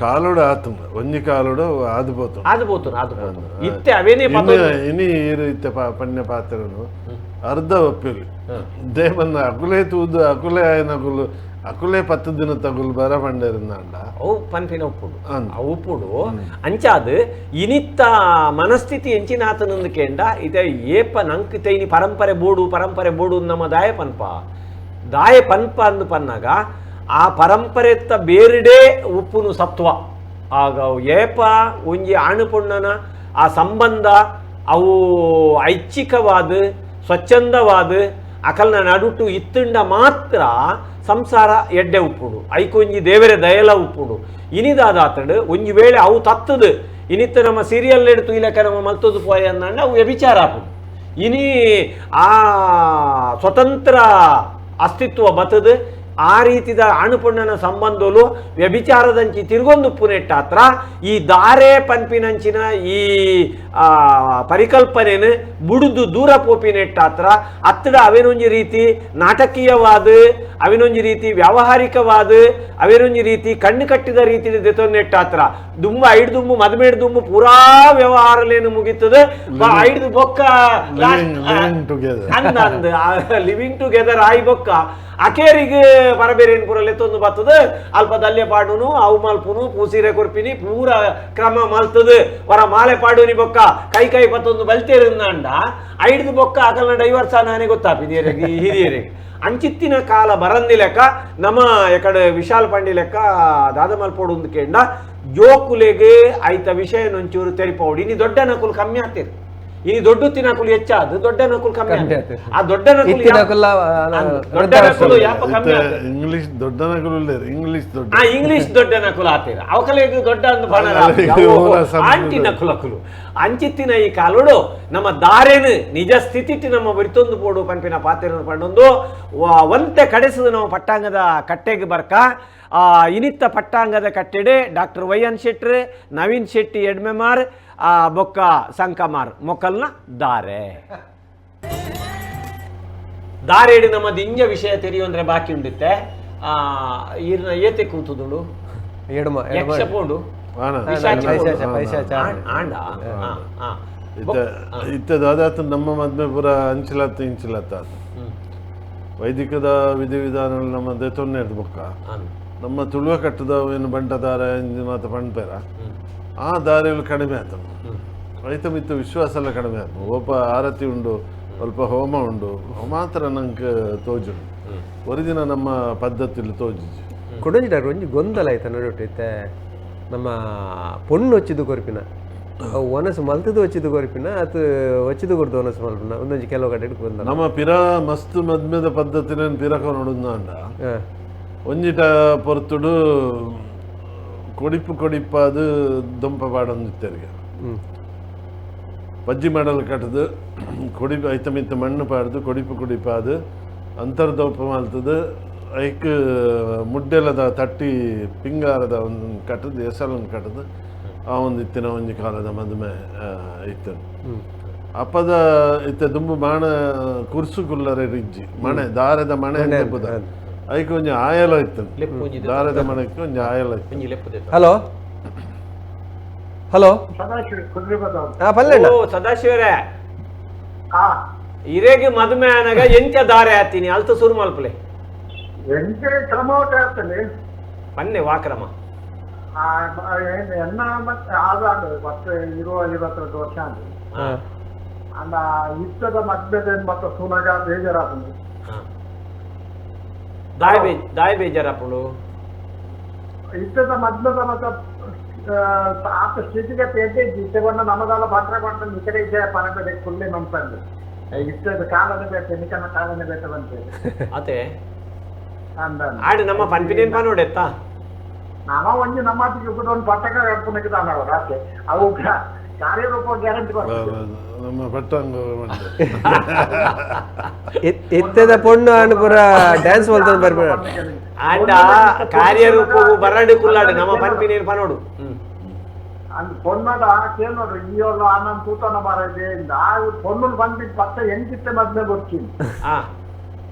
ಕಾಲುಡು ಆತುಂಡು ಒಂಜಿ ಕಾಲುಡು ಆದು ಪೋತು ಆದು ಪೋತು ಆದು ಪೋತು ಇತ್ತೆ ಅವೇನೇ ಇನಿ ಈರು ಇತ್ತೆ ಪಣ್ಯ ಪಾತ್ರನು ಅರ್ಧ ಒಪ್ಪಿಲಿ ದೇವನ್ನ ಅಕುಲೇ ತೂದು ಅಕುಲೇ ಆಯನಕುಲು ಅಕುಲೇ 10 ದಿನ ತಗುಲು ಬರ ಪಂಡೇರಿಂದಾಂಡ ಅವು ಪನ್ಪಿನ ಉಪ್ಪುಡು ಅವು ಉಪ್ಪುಡು ಅಂಚಾದ ಇನಿತ್ತ ಮನಸ್ಥಿತಿ ಎಂಚಿನಾತನಂದು ಕೇಂಡ ಇದೇ ಏಪ ನಂಕ್ ತೈನಿ ಪರಂಪರೆ ಬೋಡು ಪರಂಪರೆ ಬೋಡು ನಮ್ಮ ದಾಯ ಪನ್ಪ ದಾಯ ಪನ್ಪ ಅಂದು ಪನ್ನಾಗ ಆ ಪರಂಪರೆತ್ತ ಬೇರೆಡೆ ಉಪ್ಪುನು ಸತ್ವ ಆಗ ಏಪ ಒಂಜಿ ಆಣು ಪೊಣ್ಣನ ಆ ಸಂಬಂಧ ಅವು ಐಚ್ಛಿಕವಾದ ಸ್ವಚ್ಛಂದವಾದ ಅಕಲ್ನ ನಡುಟು ಇತ್ತುಂಡ ಮಾತ್ರ ಸಂಸಾರ ಎಡ್ಡೆ ಉಪ್ಪುಡು ಐಕೊಂಜಿ ದೇವರೇ ದಯಲ ಉಪ್ಪುಡು ಇನಿದಾದಾತಡು ಒಂಜಿ ವೇಳೆ ಅವು ತತ್ತದು ಇನಿತ್ತ ನಮ್ಮ ಸೀರಿಯಲ್ ಎಡ್ತು ಇಲಕ ನಮ್ಮ ಮಲ್ತದು ಪೋಯ ಅಂದಂಡ ಅವು ವ್ಯಭಿಚಾರ ಆಪುಡು ಇನಿ ಆ ಸ್ವತಂತ್ರ ಅಸ್ತಿತ್ವ ಬತ್ತದು ಆ ರೀತಿದ ಆಣುಪೊಣ್ಣನ ಸಂಬಂಧಲು ವ್ಯಭಿಚಾರದಂಚಿ ತಿರುಗೊಂದು ಪುನೆಟ್ಟಾತ್ರ ಈ ದಾರೆ ಪನ್ಪಿನಂಚಿನ ಈ ಪರಿಕಲ್ಪನೆನು ಬುಡುದು ದೂರ ಪೋಪಿನೆಟ್ಟಾತ್ರ ಅತ್ತಡ ಅವೇನೊಂಜಿ ರೀತಿ ನಾಟಕೀಯವಾದ ಅವಿನೊಂಜಿ ರೀತಿ ವ್ಯಾವಹಾರಿಕವಾದ ಅವೇನೊಂಜಿ ರೀತಿ ಕಣ್ಣು ಕಟ್ಟಿದ ರೀತಿ ದೆತೊನ್ನೆಟ್ಟಾತ್ರ ದುಂಬು ಐಡು ದುಂಬು ಮದುಮೇಡು ದುಂಬು ಪೂರಾ ವ್ಯವಹಾರಲೇನು ಮುಗೀತದೆ ಐದು ಬೊಕ್ಕ ಅಂದ ಲಿವಿಂಗ್ ಟುಗೆದರ್ ಆಯ್ ಬೊಕ್ಕ ಅಕೇರಿಗೆ ಪರಬೇರೇನು ಪೂರ ಲೆತ್ತೊಂದು ಬತ್ತದ ಅಲ್ಪ ದಲ್ಯ ಪಾಡುನು ಅವು ಮಲ್ಪುನು ಪೂಸೀರೆ ಕೊರ್ಪಿನಿ ಪೂರ ಕ್ರಮ ಮಲ್ತದ ವರ ಮಾಲೆ ಪಾಡುನಿ ಬೊಕ್ಕ ಕೈ ಕೈ ಪತ್ತೊಂದು ಬಲ್ತೇರಿಂದಾಂಡ ಐಡ್ದು ಬೊಕ್ಕ ಅಕಲ್ನ ಡೈವರ್ಸ ನಾನೇ ಗೊತ್ತಾಪಿನಿ ಹಿರಿಯರಿಗೆ ಅಂಚಿತ್ತಿನ ಕಾಲ ಬರಂದಿ ಲೆಕ್ಕ ನಮ್ಮ ಎಕಡೆ ವಿಶಾಲ್ ಪಂಡಿ ಲೆಕ್ಕ ದಾದಮಲ್ಪೋಡು ಒಂದು ಕೇಂಡ ಜೋಕುಲೆಗೆ ಐತ ವಿಷಯ ನೊಂಚೂರು ತೆರಿಪೌಡಿ ಇನಿ ದೊಡ್ಡ ನಕುಲು ಕಮ್ಮಿ ಆಗ್ತಿರು ಇನಿ ದೊಡ್ಡ ತಿನಕುಲು ಹೆಚ್ಚಾದ ದೊಡ್ಡ ನಕುಲು ಕಮ್ಮಿ ಆಗ್ತದೆ. ಆ ದೊಡ್ಡ ನಕುಲು ದೊಡ್ಡ ನಕುಲು ಯಾಪ ಕಮ್ಮಿ ಆಗ್ತದೆ? ಇಂಗ್ಲಿಷ್ ದೊಡ್ಡ ನಕುಲು ಇಂಗ್ಲಿಷ್ ದೊಡ್ಡ ಇಂಗ್ಲಿಷ್ ದೊಡ್ಡ ನಕುಲು ಆತೀರ ಅವಕಲೆಗೆ ದೊಡ್ಡ ಅಂದ್ ಬಣ ಆಂಟಿ ನಕುಲಕುಲು ಅಂಚಿತ್ತಿನ ಈ ಕಾಲೋಡು ನಮ್ಮ ದಾರೇನು ನಿಜ ಸ್ಥಿತಿಟ್ಟು ನಮ್ಮ ಬರಿತೊಂದು ಪೋಡು ಪನ್ಪಿನ ಪಾತೆರನು ಪಂಡೊಂದು ಒಂತೆ ಕಡೆಸದು ನಮ್ಮ ಪಟ್ಟಾಂಗದ ಕಟ್ಟೆಗೆ ಬರ್ಕ ಇನಿತ್ತ ಪಟ್ಟಾಂಗದ ಕಟ್ಟೆಡೆ doctor Y N Shettar Naveen Shetty Edmemar ಬೊಕ್ಕ ಸಂಕಮಾರ್ ಮೊಕ್ಕಲ್ನ ದಾರೆ ದಾರೇಡು ನಮ್ಮ ದಿಂಜ ವಿಷಯ ತೆರಿಯೊಂದ್ರೆ ಬಾಕಿ ಉಂಡಿತ್ತೆ ಈರ್ನ ಏತೆ ಕೂತುದುಂಡು ಯಕ್ಷ ಪೋಂಡು ಇತ್ತ ದಾದಾತ ನಮ್ಮ ಮದ್ಮೆ ಪೂರ ಅಂಚಿಲತ್ತ ಇಂಚಿಲತ್ತ ವೈದಿಕದ ವಿಧಿವಿಧಾನ ನಮ್ಮ ದೆತೊನ್ನೆ ಬೊಕ್ಕ ನಮ್ಮ ತುಳುವ ಕಟ್ಟದ ಏನು ಬಂಟ ದಾರ ಮಾತ ಪಣ್ಪೇರ ಆ ದಾರಿಗಳು ಕಡಿಮೆ ಆತ ರೈತ ಮಿತ್ತ ವಿಶ್ವಾಸ ಎಲ್ಲ ಕಡಿಮೆ ಆಯ್ತು ಒಲ್ಪ ಆರತಿ ಉಂಡು ಸ್ವಲ್ಪ ಹೋಮ ಉಂಡು ಮಾತ್ರ ನಂಗೆ ತೋಜು ಒರಿದಿನ ನಮ್ಮ ಪದ್ಧತಿಲಿ ತೋಜು ಕೊಡೊಂಜಿ ಡಾಕ್ಟರ್ ಒಂಜಿ ಗೊಂದಲ ಆಯ್ತು ನಡುಟ್ಟು ಇತ್ತೆ ನಮ್ಮ ಪೊಣ್ಣು ಒಚ್ಚಿದು ಕೊರ್ಪಿನ ಅವು ಒನಸು ಮಲ್ತದು ಒಚ್ಚಿದು ಕೊರ್ಪಿನ ಅದು ಒಚ್ಚಿದು ಕೊರ್ದು ಒನಸು ಮಲ್ಪಿನ ಒಂದೊಂಜಿ ಕೆಲವು ಕಡೆ ಗೊಂದಲ ನಮ್ಮ ಪಿರ ಮಸ್ತ್ ಮದ್ಮೆದ ಪದ್ಧತಿನ ಪಿರಕ ನೋಡುಂದ ಒಂಜಿಟ ಪೊರ್ತುಡು ಕೊಡಿಪು ಕೊಡಿಪಾದು ದೊಂಪ ಪಾಡೊಂದಿತ್ತೆರಿಗೆ ಬಜ್ಜಿ ಮಾಡಲು ಕಟ್ಟದು ಕೊಡಿಪು ಐತ ಮಿತ್ತ ಮಣ್ಣು ಪಾಡ್ದು ಕೊಡಿಪು ಕೊಡಿಪಾದು ಅಂತರ್ದೊಂಪ ಮಲ್ತದು ಐಕ್ ಮುಡ್ಡೆಲದ ತಟ್ಟಿ ಪಿಂಗಾರದ ಒಂದು ಕಟ್ಟದು ಎಸಲನ್ನು ಕಟ್ಟದು ಆ ಒಂದು ಇತ್ತಿನ ಒಂಜಿ ಕಾಲದ ಮದುಮೆ ಇತ್ತು ಅಪ್ಪದ ಇತ್ತ ದುಂಬು ಮಾಣ ಕುರ್ಸು ಕುಲ್ಲರೆ ರಿಜ್ಜಿ ಮಣೆ ದಾರದ ಮಣೆ ಅಂತ ಐಕ್ ಒಂಜಿ ಆಯಲ ಇತ್ತು ದಾರದ ಮಣಕ್ಕೆ ಒಂಜಿ ಆಯಲ ಇತ್ತು. ಹಲೋ ಹಲೋ ಸದಾಶಿವರೇ ಇರೇಗೆ ಮದುವೆ ಆನಾಗ ಎಂಚ ದಾರೆ ಆತೀನಿ ಅಲ್ತ ಸುರು ಮಲ್ಪಲೆ ಎಂಚೆ ಕ್ರಮ ಆಗ್ತದೆ ಪನ್ನೆ ವಾ ಕ್ರಮ ಎನ್ನ ಮತ್ತೆ ಆದಾಂಡು ಮತ್ತೆ 20-22 ವರ್ಷ ಅಂದ ಇತ್ತದ ಮದ್ಮೆದ ಮತ್ತೆ ಸುನಗ ಬೇಜಾರಾಪುಂಡು ದಾಯ್ ಬೇಜಾರಾಪುಂಡು ಇತ್ತದ ಮದ್ಮೆದ ಮತ್ತೆ ಆತ ಸ್ಥಿತಿಗತಿ ಎದ್ದೆ ಇತ್ತೆ ನಮಗಾಲ ಪಾತ್ರ ಕೊಂಡು ನಿಕಡೆ ಇದ್ದೆ ಪನಪೆ ಕುಲ್ಲೆ ಮಂಪಂದು ಇತ್ತದ ಕಾಲದ ಬೇತೆ ನಿಕನ ಕಾಲದ ಬೇತೆ ಬಂತೆ ಅತೆ ಆಡು ನಮ್ಮ ಪನ್ಪಿನೇನ್ ಪಾನೋಡೆತ್ತ ನಮ್ಮ ಒಂಜಿ ನಮ್ಮಾತಿಗೆ ಒಂದು ಪಟ್ಟಕ ಕಟ್ಪುನಕ್ಕೆ ತಾನವ ರಾತ್ರಿ ಅವು ಕಾರ್ಯರೂಪ ಗ್ಯಾರಂಟಿ ನಮ್ಮ ಪಟ್ಟಾಂಗ ಇತ್ತದ ಪೊಣ್ಣು ಆಂಡ್ ಪೂರ ಡ್ಯಾನ್ಸ್ ಮಲ್ತೊಂದು ಬರ್ಬೇಡ ಆಂಡ ಕಾರ್ಯರೂಪವು ಬರಡು ಕುಲ್ಲಾಡು ನಮ್ಮ ಪನ್ಪಿನೇನ್ ಪಾನೋಡು ಅಂದ್ ಪೊನ್ನಡ ಕೇಳೋಡು ಈಯೋಲ್ಲ ಆನಂದ್ ತೂತನ ಮಾರದೆ ಆ ಪೊಣ್ಣು ಬಂದಿದ್ದು ಪಕ್ಕ ಎಂಚಿತ್ತೆ ಮದ್ಮೆ ಗೊತ್ತಿಲ್ಲ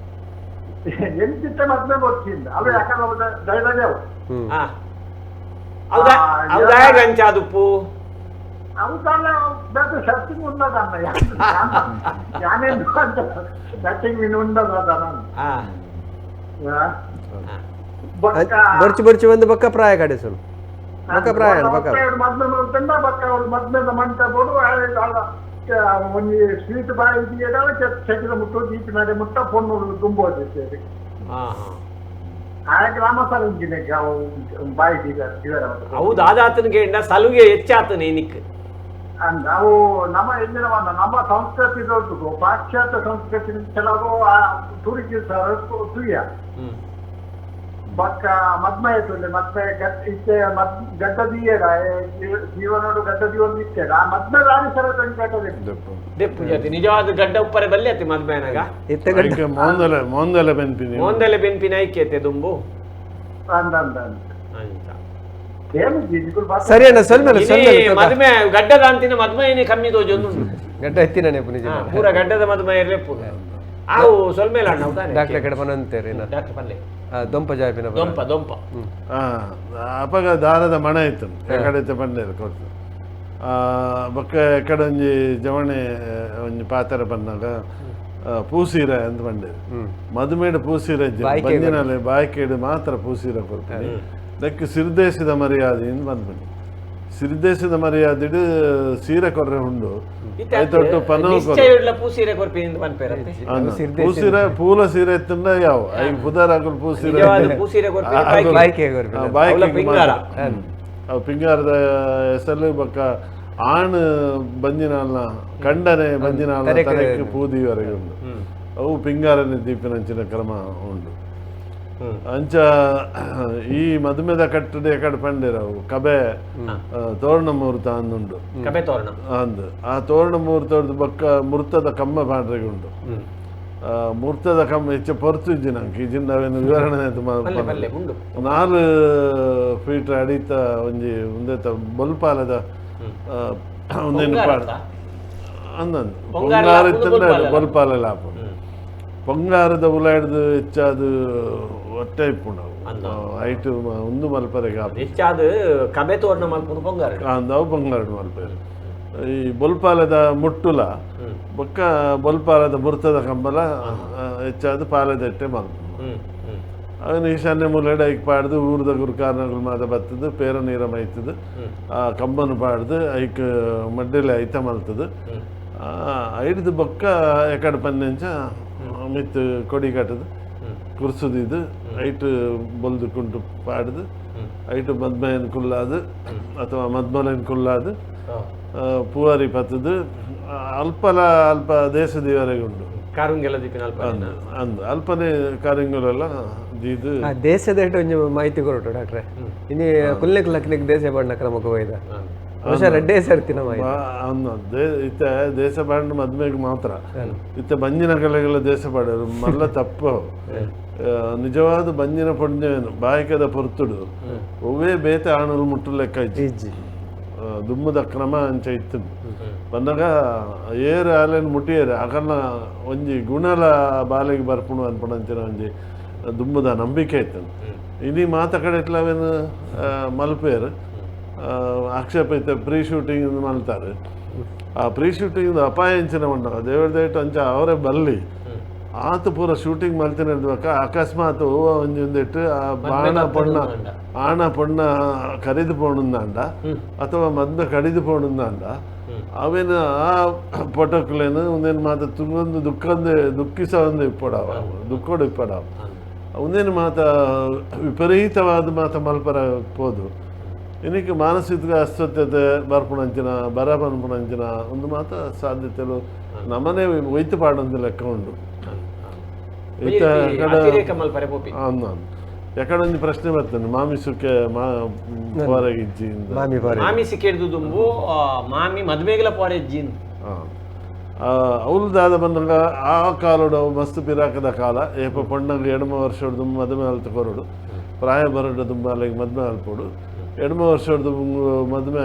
ಎಂಚಿತ್ತೆ ಮದ್ಮೆ ಗೊತ್ತಿಲ್ಲ ಅವು ಯಾಕಂದ್ರೆ ದೈವದೇವು ಗಂಚಾದುಪ್ಪು ಅವು ಸೆಟ್ಟಿಂಗ್ ಉನ್ನದನ್ನ ಯಾನೇನು ಸೆಟ್ಟಿಂಗ್ ಇನ್ನು ಉನ್ನದ ಬೊರ್ಚು ಬೊರ್ಚು ಬಂದು ಬಕ್ಕ ಪ್ರಾಯ ಕಡೆಸುನು ಬಕ್ಕ ಪ್ರಾಯ ಬಕ್ಕ ಮದ್ಮೆ ಮಲ್ತಂಡ ಬಕ್ಕ ಅವ್ಳು ಮದ್ಮೆದ ಮಂಟ ಬೋಡು ಒಂಜಿ ಸ್ವೀಟ್ ಬಾಯಿ ಚಕಿದ ಮುಟ್ಟು ದೀಪ ನಡೆ ಮುಟ್ಟ ಪೊಣ್ಣು ತುಂಬೋದು ಸೇರಿ ಆ ಗ್ರಾಮ ಸರ್ ಬಾಯಿ ಅವು ದಾದಾತನಿಗೆ ಸಲುಗೆ ಹೆಚ್ಚಾತನ ನಿಕ್ ನಾವು ನಮ್ಮ ಎಂದಿನ ನಮ್ಮ ಸಂಸ್ಕೃತಿ ದೊಡ್ಡದು ಪಾಶ್ಚಾತ್ಯ ಸಂಸ್ಕೃತಿ ಕೆಲವು ತುರುಕಿ ತುಯ್ಯ ಬಕ್ಕ ಮದ್ಮೆ ಆಯ್ತು ಮದ್ಮೆ ಇತ್ತೆ ಗಡ್ಡ ದೀಯಡ ಜೀವನೋಡು ಗಡ್ಡ ದೀವೊಂದು ಇತ್ತೇಡ ಆ ಮದ್ಮೆ ದಾರಿ ಸರ ದೆಪ್ಪು ಜಾತಿ ನಿಜವಾದ ಗಡ್ಡ ಉಪ್ಪರೆ ಬಲ್ಲೆ ಅತಿ ಮದ್ಮೆನಾಗ ಇತ್ತೆ ಮೋಂದಲೆ ಮೋಂದಲೆ ಬೆನ್ಪಿನಿ ಮೋಂದಲೆ ಬೆನ್ಪಿನ ಐಕ್ಯತೆ ದುಂಬು ಅಂದ ಅಂದ ಅಂತ ಸರಿ ಅಣ್ಣ ಸ್ವಲ್ಪ ಮದ್ಮೆ ಗಡ್ಡದ ಅಂತಿನ ಮದ್ಮೆ ಕಮ್ಮಿ ತೋಜೊಂದು ಗಡ್ಡ ಎತ್ತಿನ ನೆಪು ನಿಜ ಪೂರ ಗಡ್ಡದ ಮದ್ಮೆ ಇರಲೇ ಪೂರ ಆವು ಸೊಲ್ಮೇಲ ಅಣ್ಣ ಡಾಕ್ಟರ್ ಕಡೆ ಬಂದಂತೇರಿ ಡಾಕ್ಟರ್ ಪಲ್ಲೆ ದೊಂಪ ಜಾಪಿನ ದೊಂಪ ದೊಂಪ ಅಪಗ ದಾರದ ಮಣೆ ಇತ್ತು ಕಡೆ ಪಂಡೇರು ಕೊಟ್ಟು ಬೊಕ್ಕ ಕಡೆ ಒಂಜಿ ಜವಣೆ ಒಂಜಿ ಪಾತ್ರ ಬಂದಾಗ ಪೂಸೀರೆ ಅಂತ ಪಂಡೇರು ಮದುಮೇಡು ಪೂಸೀರೆ ಬಂಜಿನಾಲೆ ಬಾಯ್ಕೇಡು ಮಾತ್ರ ಪೂಸೀರೆ ಕೊರ್ಪಿನಿ ದಕ್ಕೆ ಸಿರ್ದೇಶದ ಮರ್ಯಾದೆ ಅಂತ ಬಂದ್ಬಿಡಿ ಸಿರ್ದೇಶದ ಮರ್ಯಾದೆಡು ಸೀರೆ ಕೊರ್ರೆ ಉಂಡು ಐತೊಟ್ಟು ಪನವು ಪೂಸೀರೆ ಕೊರ್ಪಿನಿ ಪನ್ಪೇರತ್ತೆ ಪೂಸೀರೆ ಪೂಲ ಸೀರೆ ಎತ್ತಂಡ ಯಾವ I ಪುದರ್ ಹಾಕಲು ಪೂಸೀರೆ ಪೂಸೀರೆ ಕೊರ್ಪಿನಿ ಬಾಯ್ಕೆ ಪಿಂಗಾರ ಅವು ಪಿಂಗಾರದ ಹೆಸರು ಬೊಕ್ಕ ಆಣ್ ಬಂಜಿನಾಲ್ನ ಕಂಡನೆ ಬಂಜಿನಾಲ್ನ ತಲೆಗೆ ಪೂದಿವರೆಗೆ ಉಂಡು ಅವು ಪಿಂಗಾರನೆ ದೀಪಿನಂಚಿನ ಕ್ರಮ ಉಂಡು ಅಂಚ ಈ ಮದುಮೆದ ಕಟ್ಟಡ ಎಕಡೆ ಪಂಡಿರ ಅವು ಕಬೆ ತೋರಣ ಮುಹೂರ್ತ ಅಂದುಂಡು ಕಬೆ ತೋರಣ ಅಂದು ಆ ತೋರಣ ಮುಹೂರ್ತದ ಬೊಕ್ಕ ಮುಹೂರ್ತದ ಕಮ್ಮ ಪಾಡ್ರೆಗೆ ಉಂಡು ಮುಹೂರ್ತದ ಕಮ್ಮ ಹೆಚ್ಚು ಪೊರ್ತು ಇಜ್ಜಿ ನಂಗೆ ಇಜ್ಜಿಂದ ಅವೇನು ವಿವರಣೆ ಉಂಡು 4 ಫೀಟ್ ಅಡಿತ ಒಂಜಿ ಒಂದೇತ ಬೊಲ್ಪಾಲದ ಒಂದೇನು ಪಾಡ ಅಂದಂದು ಪೊಂಗಾರ ಇತ್ತಂದ್ರೆ ಬೊಲ್ಪಾಲೆಲ್ಲ ಹಾಪುಂಡು ಪೊಂಗಾರದ ಉಲಾಡ್ದು ಹೆಚ್ಚಾದ ಒಟ್ಟೆ ಇಪ್ಪುಂಡು ಐಟ್ ಒಂದು ಮಲ್ಪರೆಗೆ ಹಾಪು ಹೆಚ್ಚಾದ ಕಬೆ ತೋರಣ ಮಲ್ಪುನು ಪೊಂಗಾರ ಅಂದವು ಪೊಂಗಾರಡು ಮಲ್ಪೇರು ಈ ಬೊಲ್ಪಾಲದ ಮುಟ್ಟುಲ ಬೊಕ್ಕ ಬೊಲ್ಪಾಲದ ಮುರ್ತದ ಕಂಬಲ ಹೆಚ್ಚಾದ ಪಾಲದಟ್ಟೆ ಮಲ್ಪುಂಡು ಅವನು ಈಶಾನ್ಯ ಮೂಲೆಡೆ ಐಕ್ ಪಾಡ್ದು ಊರ್ದ ಗುರುಕಾರನಗಳು ಮಾತ ಬತ್ತದು ಪೇರ ನೀರ ಮೈತದು ಆ ಕಂಬನು ಪಾಡ್ದು ಐಕ್ ಮಡ್ಡೆಲೆ ಐತ ಮಲ್ತದು ಐಡ್ದು ಬೊಕ್ಕ ಎಕಡೆ ಪನ್ನೆಂಚ ಮಿತ್ತು ಕೊಡಿ ಕಟ್ಟದು ಕುರ್ಸುದಿದ್ದು ಐಟು ಬೊಲ್ದು ಕುಂಟು ಪಾಡ್ದು ಐಟು ಮದ್ಮಯನ್ ಕುಲ್ಲಾದು ಅಥವಾ ಮದ್ಮಲನ್ ಕುಲ್ಲಾದು ಪೂವಾರಿ ಪತ್ತದು ಅಲ್ಪಲ ಅಲ್ಪ ದೇಶದವರೆಗೆ ಉಂಡು ಕಾರುಂಗೆಲ್ಲ ದೀಪಿನ ಅಲ್ಪ ಅಂದು ಅಲ್ಪನೇ ಕಾರುಂಗಲೆಲ್ಲ ದೀದು ದೇಶದ ಒಂಜಿ ಮಾಹಿತಿ ಕೊರಟು ಡಾಕ್ಟ್ರೆ ಇನಿ ಕುಲ್ಲೆಕ್ ಲಕ್ನಿಕ್ ದೇಶ ಬಣ್ಣ ಕ್ರಮಕ್ಕೆ ಹೋಯ್ದ ಬಹುಶಃ ರಡ್ಡೇ ಸರ್ತಿನ ಮಾಹಿತಿ ಇತ್ತ ದೇಶ ಬಾಂಡ್ ಮದ್ಮೆಗೆ ಮಾತ್ರ ಇತ್ತ ಬಂಜಿನ ಕಲೆಗಳ ದೇಶ ಪಾಡರು ಮಲ್ಲ ತಪ್ಪು ನಿಜವಾದ ಬಂಜಿನ ಪೊಣ್ಯವೇನು ಬಾಯಕದ ಪೊರ್ತುಡು ಒವ್ವೇ ಬೇತೆ ಆಣುಲು ಮುಟ್ಟು ಲೆಕ್ಕ ಇಜ್ಜಿ ದುಮ್ಮದ ಕ್ರಮ ಅಂಚ ಇತ್ತು ಬಂದಾಗ ಏರು ಆಲೆನ್ ಮುಟ್ಟಿಯೇರು ಅಕಲ್ನ ಒಂಜಿ ಗುಣಲ ಬಾಲೆಗೆ ಬರ್ಪುಣು ಅನ್ಪುಣಂಚಿನ ಒಂಜಿ ದುಮ್ಮದ ನಂಬಿಕೆ ಇತ್ತು ಇನಿ ಮಾತ ಕಡೆ ಇಟ್ಲವೇನು ಮಲ್ಪೇರು ಆಕ್ಷೇಪ ಇತ್ತ ಪ್ರೀ ಶೂಟಿಂಗ್ ಮಲ್ತಾರೆ ಆ ಪ್ರೀ ಶೂಟಿಂಗ್ ಅಪಾಯ ಅಂಚಿನ ಮಂಡಲ ದೇವರ ದೇಟ ಅಂಚ ಅವರೇ ಬಲ್ಲಿ ಆತ ಪೂರ ಶೂಟಿಂಗ್ ಮಲ್ತಿನ ಹಿಡ್ಬೇಕ ಅಕಸ್ಮಾತ್ ಹೂವ ಒಂಜಿ ಒಂದಿಟ್ಟು ಆ ಬಾಣ ಪೊಣ್ಣ ಆಣ ಪೊಣ್ಣ ಕರಿದು ಪೋಣುಂದಾಂಡ ಅಥವಾ ಮದ್ಮೆ ಕಡಿದು ಪೋಣುಂದಾಂಡ ಅವೇನು ಆ ಪೊಟೊಕ್ಲೇನು ಒಂದೇನು ಮಾತ ತುಂಗೊಂದು ದುಃಖಂದು ದುಃಖಿಸ ಒಂದು ಇಪ್ಪಡವ ದುಃಖೋಡು ಇಪ್ಪಡವ ಒಂದೇನು ಮಾತ ವಿಪರೀತವಾದ ಮಾತ ಮಲ್ಪರ ಪೋದು ಇನ್ನಕ್ಕೆ ಮಾನಸಿಕ ಅಸ್ವಸ್ಥತೆ ಬರ್ಪುಣಂಚಿನ ಬರ ಪನ್ಪುಣಂಚಿನ ಒಂದು ಮಾತ ಸಾಧ್ಯತೆಲು ನಮ್ಮನೆ ಒಯ್ತು ಪಾಡೊಂದು ಲೆಕ್ಕ ಉಂಡು ಎಕಡೊಂದು ಪ್ರಶ್ನೆ ಬರ್ತದೆ ಮಾಮಿ ಸುಖೆ ಪೋರೆಗಿಜ್ಜಿ ಮಾಮಿ ಸಿಕ್ಕಿಡ್ದು ದುಂಬು ಮಾಮಿ ಮದ್ಮೆಗೆಲ ಪೋರೆಜ್ಜಿ ಅವಳು ಬಂದಾಗ ಆ ಕಾಲಡು ಮಸ್ತ್ ಪಿರಾಕದ ಕಾಲ ಏಪ ಪೊಣ್ಣಂಗೆ ಎಡಮ ವರ್ಷದ ಮದುವೆ ಅಲ್ತು ಕೊರಡು ಪ್ರಾಯ ಬರಡು ದುಂಬ ಅಲ್ಲಿಗೆ ಮದುವೆ ಅಲ್ಪೋಡು ಎಡಮ ವರ್ಷದ ಮದುವೆ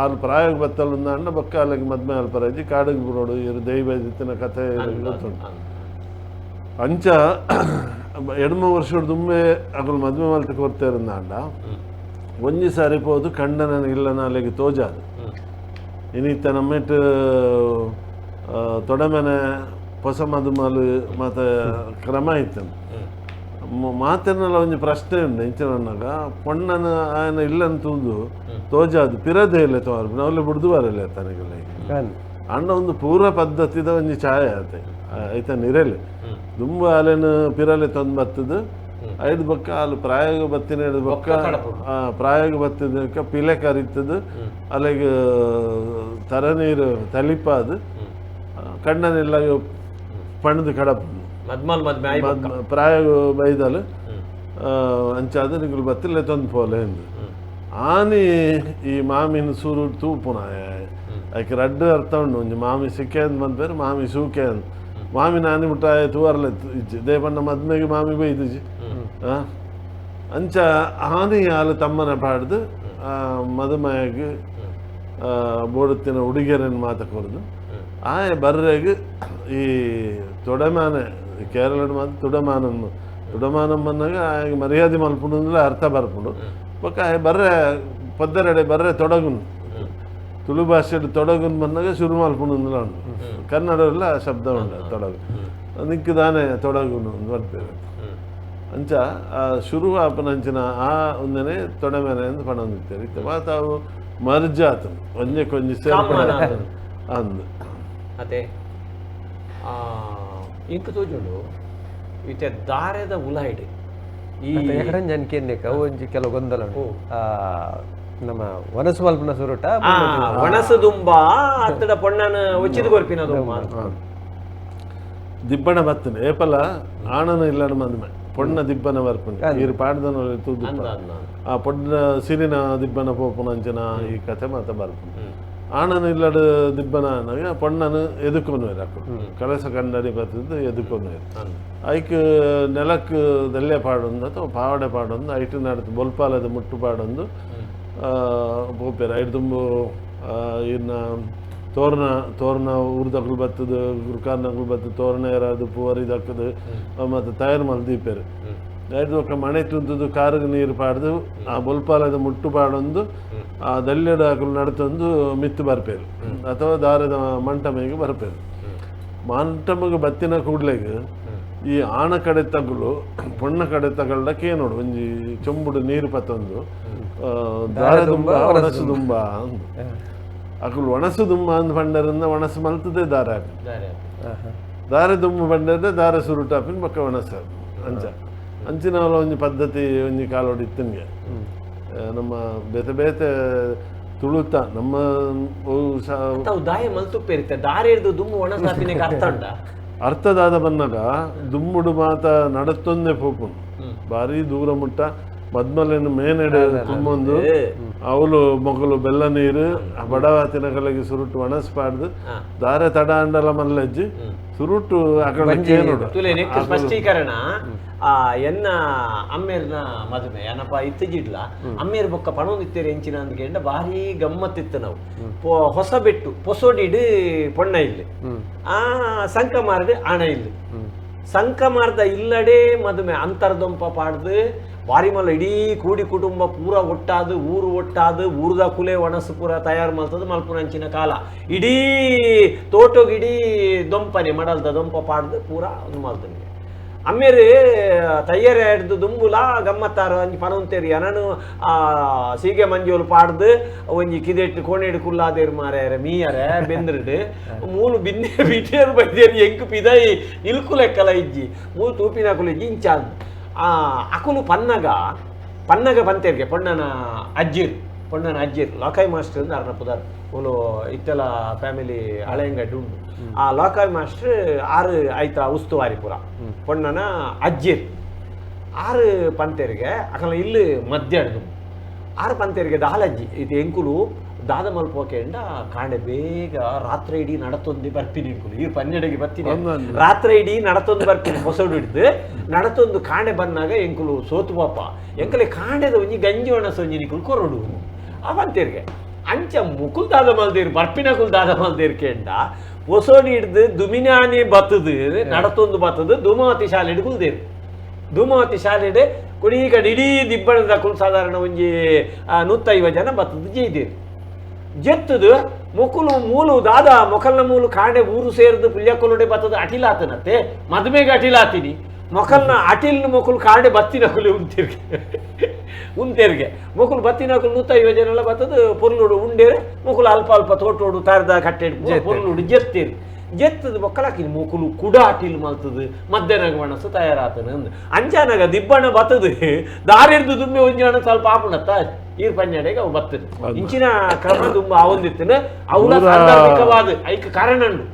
ಆಲ್ ಪ್ರಾಯಕ್ಕೆ ಬತ್ತಲು ಅಣ್ಣ ಬೊಕ್ಕ ಅಲ್ಲಿಗೆ ಮದುವೆ ಅಲ್ಪರಜ್ಜಿ ಕಾಡಿಗೆ ಬಿಡೋಡು ಇರು ದೈವ ಇತ್ತಿನ ಕಥೆ ಗೊತ್ತುಂಟು ಅಂಚ ಎಡಮ ವರ್ಷದ ದುಂಬೆ ಅಗಲು ಮದುವೆ ಮಲ್ತು ಕೊರ್ತೇರಂದಾಂಡ ಒಂಜಿ ಸಾರಿ ಪೋದು ಕಂಡನ ಇಲ್ಲನ ಅಲ್ಲಿಗೆ ತೋಜಾದು ಇನ್ನಿತ್ತ ನಮ್ಮೆಟ್ಟು ತೊಡಮೆನೆ ಹೊಸ ಮದುಮಲು ಮತ್ತು ಕ್ರಮ ಇತ್ತು ಮಾತೆನ್ನೆಲ್ಲ ಒಂಜಿ ಪ್ರಶ್ನೆ ಉಂಡು ಇಂಚಿನ ಪೊಣ್ಣನ ಆಯನ ಇಲ್ಲನ್ ತೂದು ತೋಜಾದು ಪಿರದೇ ಇಲ್ಲ ತೋರ್ ಅವಲ್ಲಿ ಬುಡ್ದು ಬರಲ್ಲ ತನಗೆಲ್ಲ ಅಣ್ಣ ಒಂದು ಪೂರ್ವ ಪದ್ಧತಿದ ಒಂಜಿ ಛಾಯೆ ಆತೆ ಐತ ನಿರೆಲೆ ದುಂಬ ಅಲೆನು ಪಿರಲೆ ತಂದು ಬತ್ತದು ಐದು ಬೊಕ್ಕ ಅಲ್ಲಿ ಪ್ರಾಯೋಗ ಬತ್ತಿನ ಹಿಡ್ದು ಬೊಕ್ಕ ಪ್ರಾಯೋಗ ಬತ್ತಿದ ಪಿಲೆ ಕರಿತದು ಅಲ್ಲಿಗೆ ತರನೀರು ತಲಿಪಾದು ಕಣ್ಣನೆಲ್ಲ ಪಣದು ಕಡಪು ಪ್ರಾಯೋಗ ಬೈದಲು ಅಂಚಾದ ನಿಗುಲು ಬತ್ತಿಲ್ಲ ತಂದು ಪೋಲೆ ಎಂದು ಆನಿ ಈ ಮಾಮಿನ ಸೂರು ತೂಪುನ ಐಕ್ ರಡ್ಡು ಅರ್ಥ ಉಂಡು ಒಂಜಿ ಮಾಮಿ ಸಿಕ್ಕೆ ಅಂದ್ ಬಂದ್ಪೇರು ಮಾಮಿ ಸೂಕೆ ಅಂದ್ ಮಾಮಿ ನಾನಿ ಮುಟ್ಟಾಯ ತೂವರ್ಲೆ ಇಜ್ಜಿ ದೇಪಣ್ಣ ಮದ್ಮೆಗೆ ಮಾಮಿ ಬೈದಿಜ್ಜಿ ಅಂಚ ಆನಿ ಆಲು ತಮ್ಮನ ಪಾಡ್ದು ಮದುಮಯಗ್ ಬೋಡುತ್ತಿನ ಉಡುಗೆರೆನ್ ಮಾತ ಕೊರ್ದು ಆಯ ಬರ್ರೆಗ್ ಈ ತೊಡಮಾನೆ ಕೇರಳಡ್ ಮಾತ ತುಡಮಾನನ್ ತುಡಮಾನಂ ಬಂದಾಗ ಆಯಗ್ ಮರ್ಯಾದೆ ಮಲ್ಪುಂಡು ಅರ್ಥ ಬರ್ಪುಂಡು ಬೊಕ್ಕ ಆಯ ಬರ್ರೆ ಪದ್ದರೆಡೆ ಬರ್ರೆ ತೊಡಗುನು Tulu ಭಾಷೆಡ್ ತೊಡಗುನ್ ಬಂದಾಗ ಶುರು ಮಲ್ಪುನು ಉಂಡು ಕನ್ನಡಲ್ಲ ಶಬ್ದ ಉಂಡು ತೊಡಗು ನಿಕ್ಕು ದಾನೆ ತೊಡಗುನು ಅಂದ್ ಪನ್ಪೆರ್ ಅಂಚ ಆ ಶುರು ಆಪುನಂಚಿನ ಆ ಒಂದನೆ ತೊಡಮೆನೆ ಅಂದ್ ಪನೊಂದಿತ್ತೆರ್ ಇತ್ತೆ ಮಾತ ಅವು ಮರ್ಜ್ ಆತುಂಡು ಒಂಜೆಕೊಂಜಿ ಸೇರ್ಪಡೆ ಅಂದ್ ಅತೆ ಇಂಕ್ ತೋಜುಂಡು ಇತ್ತೆ ದಾರೆದ ಉಲಾಯಿಡ್ ಈ ಎಕಡಂಜನ್ ಅವು ಒಂಜಿ ಕೆಲವು ಗೊಂದಲ ನಮ್ಮ ವನಸು ಮಲ್ಪುನ ಸುರುಟ ಒಣಸು ದುಂಬ ಅತ್ತಡ ಪೊಣ್ಣನ ಒಚ್ಚಿದ ಕೊರ್ಪಿನ ದುಂಬ ದಿಬ್ಬಣ ಬತ್ತನೆ ಏಪಲ ಆಣನ ಇಲ್ಲಡ ಮದ್ಮೆ ಪೊಣ್ಣ ದಿಬ್ಬನ ಬರ್ಪುಂಡು ಈರು ಪಾಡ್ದನ ತೂದು ಆ ಪೊಣ್ಣ ಸಿರಿನ ದಿಬ್ಬನ ಪೋಪುನ ಅಂಚಿನ ಈ ಕತೆ ಮಾತ ಬರ್ಪುಂಡು ಆಣನ ಇಲ್ಲಡ ದಿಬ್ಬನ ಅನ್ನಗ ಪೊಣ್ಣನ ಎದುಕೊನುವೆರ್ ಅಕುಲು ಕಳಸ ಕಂಡನಿ ಬತ್ತದ ಎದುಕೊನುವೆರ್ ಐಕ್ ನೆಲಕ್ ದಲ್ಲೆ ಪಾಡೊಂದು ಅಥವಾ ಪಾವಡೆ ಪಾಡೊಂದು ಐಟ್ ನಡತು ಬೊಲ್ಪಾಲದ ಮುಟ್ಟು ಪಾಡೊಂದು ಪೋಪೆರ್ ಐಟ್ ದುಂಬು ಇನ್ನ ತೋರಣ ತೋರಣ ಊರ್ದಕ್ಲು ಬತ್ತದ ಗುರ್ಕಾರ್ನಕ್ಲು ಬತ್ತದ ತೋರಣ ಏರಾದು ಪೂವರಿ ದಕ್ಕದು ಮತ್ತು ತಯಾರು ಮಲ್ತ್ ದೀಪೆರ್ ಐಟ್ ಬೊಕ್ಕ ಮಣೆ ತುಂತುದು ಕಾರುಗ್ ನೀರು ಪಾಡ್ದು ಆ ಬೊಲ್ಪಾಲದ ಮುಟ್ಟು ಪಾಡೊಂದು ಆ ದಲ್ಯಡ್ ಅಕುಲು ನಡತೊಂದು ಮಿತ್ತು ಬರ್ಪೆರ್ ಅಥವಾ ದಾರದ ಮಂಟಮೆಗ್ ಬರ್ಪೆರ್ ಮಂಟಮಗೆ ಬತ್ತಿನ ಕೂಡ್ಲೆಗ್ ಈ ಆಣ ಕಡೆ ತಗುಲು ಪೊಣ್ಣ ಕಡೆ ತಗಲ್ಡ ಕೇನೋಡು ಒಂಜಿ ಚೊಂಬುಡು ನೀರು ಪತ್ತೊಂದು ದಾರ ದುಂಬ ಒಣಸು ದುಂಬ ಅಂದ್ ಅಕುಲು ಒಣಸು ದುಂಬ ಅಂದ್ ಪಂಡರಿಂದ ಒಣಸು ಮಲ್ತದೆ ದಾರ ದಾರ ದುಂಬ ಪಂಡರ್ದ ದಾರ ಸುರುಟಾಪಿನ ಬೊಕ್ಕ ಒಣಸು ಅಂಚ ಅಂಚಿನ ಒಂಜಿ ಪದ್ಧತಿ ಒಂಜಿ ಕಾಲೋಡು ಇತ್ತನ್ಗೆ ನಮ್ಮ ಬೇತೆ ಬೇತೆ ತುಳುತ ನಮ್ಮ ದಾಯ ಮಲ್ತುಪ್ಪೇರಿತ್ತೆ ದಾರ ಹಿಡ್ದು ದುಂಬು ಒಣಸಾಪಿನ ಅರ್ಥ ಉಂಡ ಅರ್ಥದಾದ ಬನ್ನಗ ದುಂಬುಡು ಮಾತ ನಡತ್ತೊಂದೇ ಪೋಪುಂಡು ಭಾರಿ ದೂರ ಮುಟ್ಟ ಮದ್ಮಲೆನ್ ಮೇನೆಡೆ ತುಂಬೊಂದು ಅವಲು ಮೊಗಲು ಬೆಲ್ಲ ನೀರು ಬಡವಾತಿನ ಕಲೆಗೆ ಸುರುಟು ಒಣಸ್ ಪಾಡ್ದು ದಾರೆ ತಡ ಅಂಡಲ ಮಲ್ಲಜ್ಜಿ ಸುರುಟು ಅಕಡೆ ಕೇನೋಡು ಸ್ಪಷ್ಟೀಕರಣ ಆ ಎನ್ನ ಅಮ್ಮೇರ್ನ ಮದುವೆ ಏನಪ್ಪ ಇತ್ತಜಿಡ್ಲ ಅಮ್ಮೇರ್ ಬೊಕ್ಕ ಪಣೊಂದಿತ್ತೇರಿ ಎಂಚಿನ ಅಂದ್ಕೆಂಡ ಭಾರಿ ಗಮ್ಮತ್ತಿತ್ತು ನಾವು ಹೊಸ ಬೆಟ್ಟು ಪೊಸೋಡಿಡು ಪೊಣ್ಣ ಇಲ್ಲಿ ಆ ಸಂಕಮಾರ್ಡು ಆಣ ಇಲ್ಲಿ ಸಂಕಮಾರ್ದ ಇಲ್ಲಡೆ ಮದುವೆ ಅಂತರ್ದೊಂಪ ಪಾಡ್ದು ಬಾರಿ ಮಲ್ಲ ಇಡೀ ಕೂಡಿ ಕುಟುಂಬ ಪೂರ ಒಟ್ಟಾದು ಊರು ಒಟ್ಟಾದು ಊರ್ದ ಕುಲೆ ಒಣಸು ಪೂರ ತಯಾರು ಮಲ್ತದ ಮಲ್ಪುನಂಚಿನ ಕಾಲ ಇಡೀ ತೋಟೋಗಿಡೀ ದೊಂಪನೆ ಮಡಲ್ದ ದೊಂಪ ಪಾಡ್ದು ಪೂರ ಒಂದು ಮಲ್ತನಿಗೆ ಅಮ್ಮೇರು ತಯ್ಯರೆ ಹಿಡ್ದು ದುಂಬುಲ ಗಮ್ಮತ್ತಾರ ಒಂಜಿ ಪನೊಂತೇರಿ ಅನನು ಆ ಸೀಗೆ ಮಂಜೋಲು ಪಾಡ್ದು ಒಂಜಿ ಕಿದೆಟ್ಟು ಕೋಣೆಡು ಕುಲ್ಲಾದೇರು ಮಾರ್ಯಾರ ಮೀಯರೆ ಬೆಂದ್ರಡು ಮೂಲು ಬಿನ್ನೆ ಬಿಟೇರು ಬೈದೇರು ಎಂಕು ಪಿದೈ ನಿಲ್ಕುಲೆಕ್ಕಲ ಇಜ್ಜಿ ಮೂಲು ತೂಪಿನಕುಲು ಇಜ್ಜಿ ಇಂಚಾದ್ ಆ ಅಕುಲು ಪನ್ನಗ ಪನ್ನಗ ಪಂತೇರಿಗೆ ಪೊಣ್ಣನ ಅಜ್ಜಿರ್ ಪೊಣ್ಣನ ಅಜ್ಜಿರ್ ಲಾಕಾಯ್ ಮಾಸ್ಟರ್ ಅಂದ್ ಅರ್ನ ಪುದರ್ ಮೂಲು ಇತ್ತೆಲ ಫ್ಯಾಮಿಲಿ ಹಳೆಯಂಗಡ್ಡು ಉಂಡು ಆ ಲಾಕಾಯ್ ಮಾಸ್ಟರ್ ಆರು ಆಯ್ತಾ ಉಸ್ತುವಾರಿ ಪುರ ಪೊಣ್ಣನ ಅಜ್ಜಿರ್ ಆರು ಪಂತೇರಿಗೆ ಅಕಲ ಇಲ್ಲಿ ಮಧ್ಯ ಆರು ಪಂತೇರಿಗೆ ದಾಲಜ್ಜಿ ಇದು ಎಂಕುಲು ದಾದ ಮಲ್ಪೋಕೆಂಡ ಕಾಂಡೆ ಬೇಗ ರಾತ್ರಿ ಇಡೀ ನಡತೊಂದು ಬರ್ಪಿನಿ ಎಂಕುಲು ಈ ಪನ್ನೆಡೆಗೆ ಬರ್ತೀನಿ ರಾತ್ರಿ ಇಡೀ ನಡತೊಂದು ಬರ್ಪಿನಿ ಹೊಸಡು ಹಿಡ್ದು ನಡತೊಂದು ಕಾಂಡೆ ಬಂದಾಗ ಎಂಕುಲು ಸೋತು ಪಾಪ ಎಂಕಲೆ ಕಾಂಡೆದ ಒಂಜಿ ಗಂಜಿ ಒಣಸ ಒಂಜಿ ನಿಕುಲು ಕೊರಡು ಆ ಪಂತೇರಿಗೆ ಅಂಚ ಮುಕುಲ್ ದಾದ ಮಲ್ದೇರು ಬರ್ಪಿನ ಕುಲ್ ದಾದ ಮಲ್ದೇರು ಕೇಂಡ ಹೊಸೋಡಿ ಹಿಡ್ದು ದುಮಿನಾನೆ ಬತ್ತದು ನಡತೊಂದು ಬತ್ತದು ಧೂಮಾವತಿ ಶಾಲೆಡ್ ಕುಲ್ದೇರು ಧೂಮಾವತಿ ಶಾಲೆಡ್ ಕುಡಿ ಕಡೆ ಇಡೀ ದಿಬ್ಬಣದ ಕುಲ್ ಸಾಧಾರಣ ಒಂಜಿ 150 ಜನ ಬತ್ತದು ಜೈದೇರು ಜೆತ್ತದು ಮೊಕುಲು ಮೂಲು ದಾದ ಮೊಕಲ್ನ ಮೂಲು ಕಾಂಡೆ ಊರು ಸೇರಿದು ಪುಲ್ಯಕೊಲುಡೆ ಬತ್ತದು ಅಟಿಲಾತನತ್ತೆ ಮದುಮೆಗೆ ಅಟಿಲಾತೀನಿ ಮೊಕಲ್ನ ಅಟಿಲ್ನ ಮೊಕುಲು ಕಾಂಡೆ ಬತ್ತಿನ ಕುಲಿ ಉಂತಿರ್ಗೆ ಉಂತೇರಿಗೆ ಮೊಕುಲು ಬತ್ತಿನ ಕುಲು 150 ಜನ ಎಲ್ಲ ಬತ್ತದು ಪೊರ್ಲುಡು ಉಂಡೇರು ಮೊಕುಲು ಅಲ್ಪ ಅಲ್ಪ ತೋಟೋಡು ತಾರ್ದ ಕಟ್ಟೆಡು ಪೊರ್ಲುಡು ಜೆತ್ತೇರು ಜೆತ್ತದು ಬೊಕ್ಕಲಾಕಿನಿ ಮೊಕುಲು ಕುಡ ಅಟಿಲ್ ಮಲ್ತದು ಮಧ್ಯಾಹ್ನ ಒಣಸು ತಯಾರಾತನ ಅಂದ್ ಅಂಚಾನಾಗ ದಿಬ್ಬಣ ಬತ್ತದು ದಾರಿಡ್ದು ದುಮ್ಮೆ ಒಂಜಿ ಹಣ ಸ್ವಲ್ಪ ಆಪುಣತ್ತ ಈರ್ ಪನ್ನೆಡೆಗೆ ಅವು ಬತ್ತದು ಇಂಚಿನ ಕ್ರಮ ದುಂಬ ಆವೊಂದಿತ್ತನ ಅವುಲ ಸಾಂದರ್ಭಿಕವಾದ ಐಕ್ ಕಾರಣ ಉಂಡು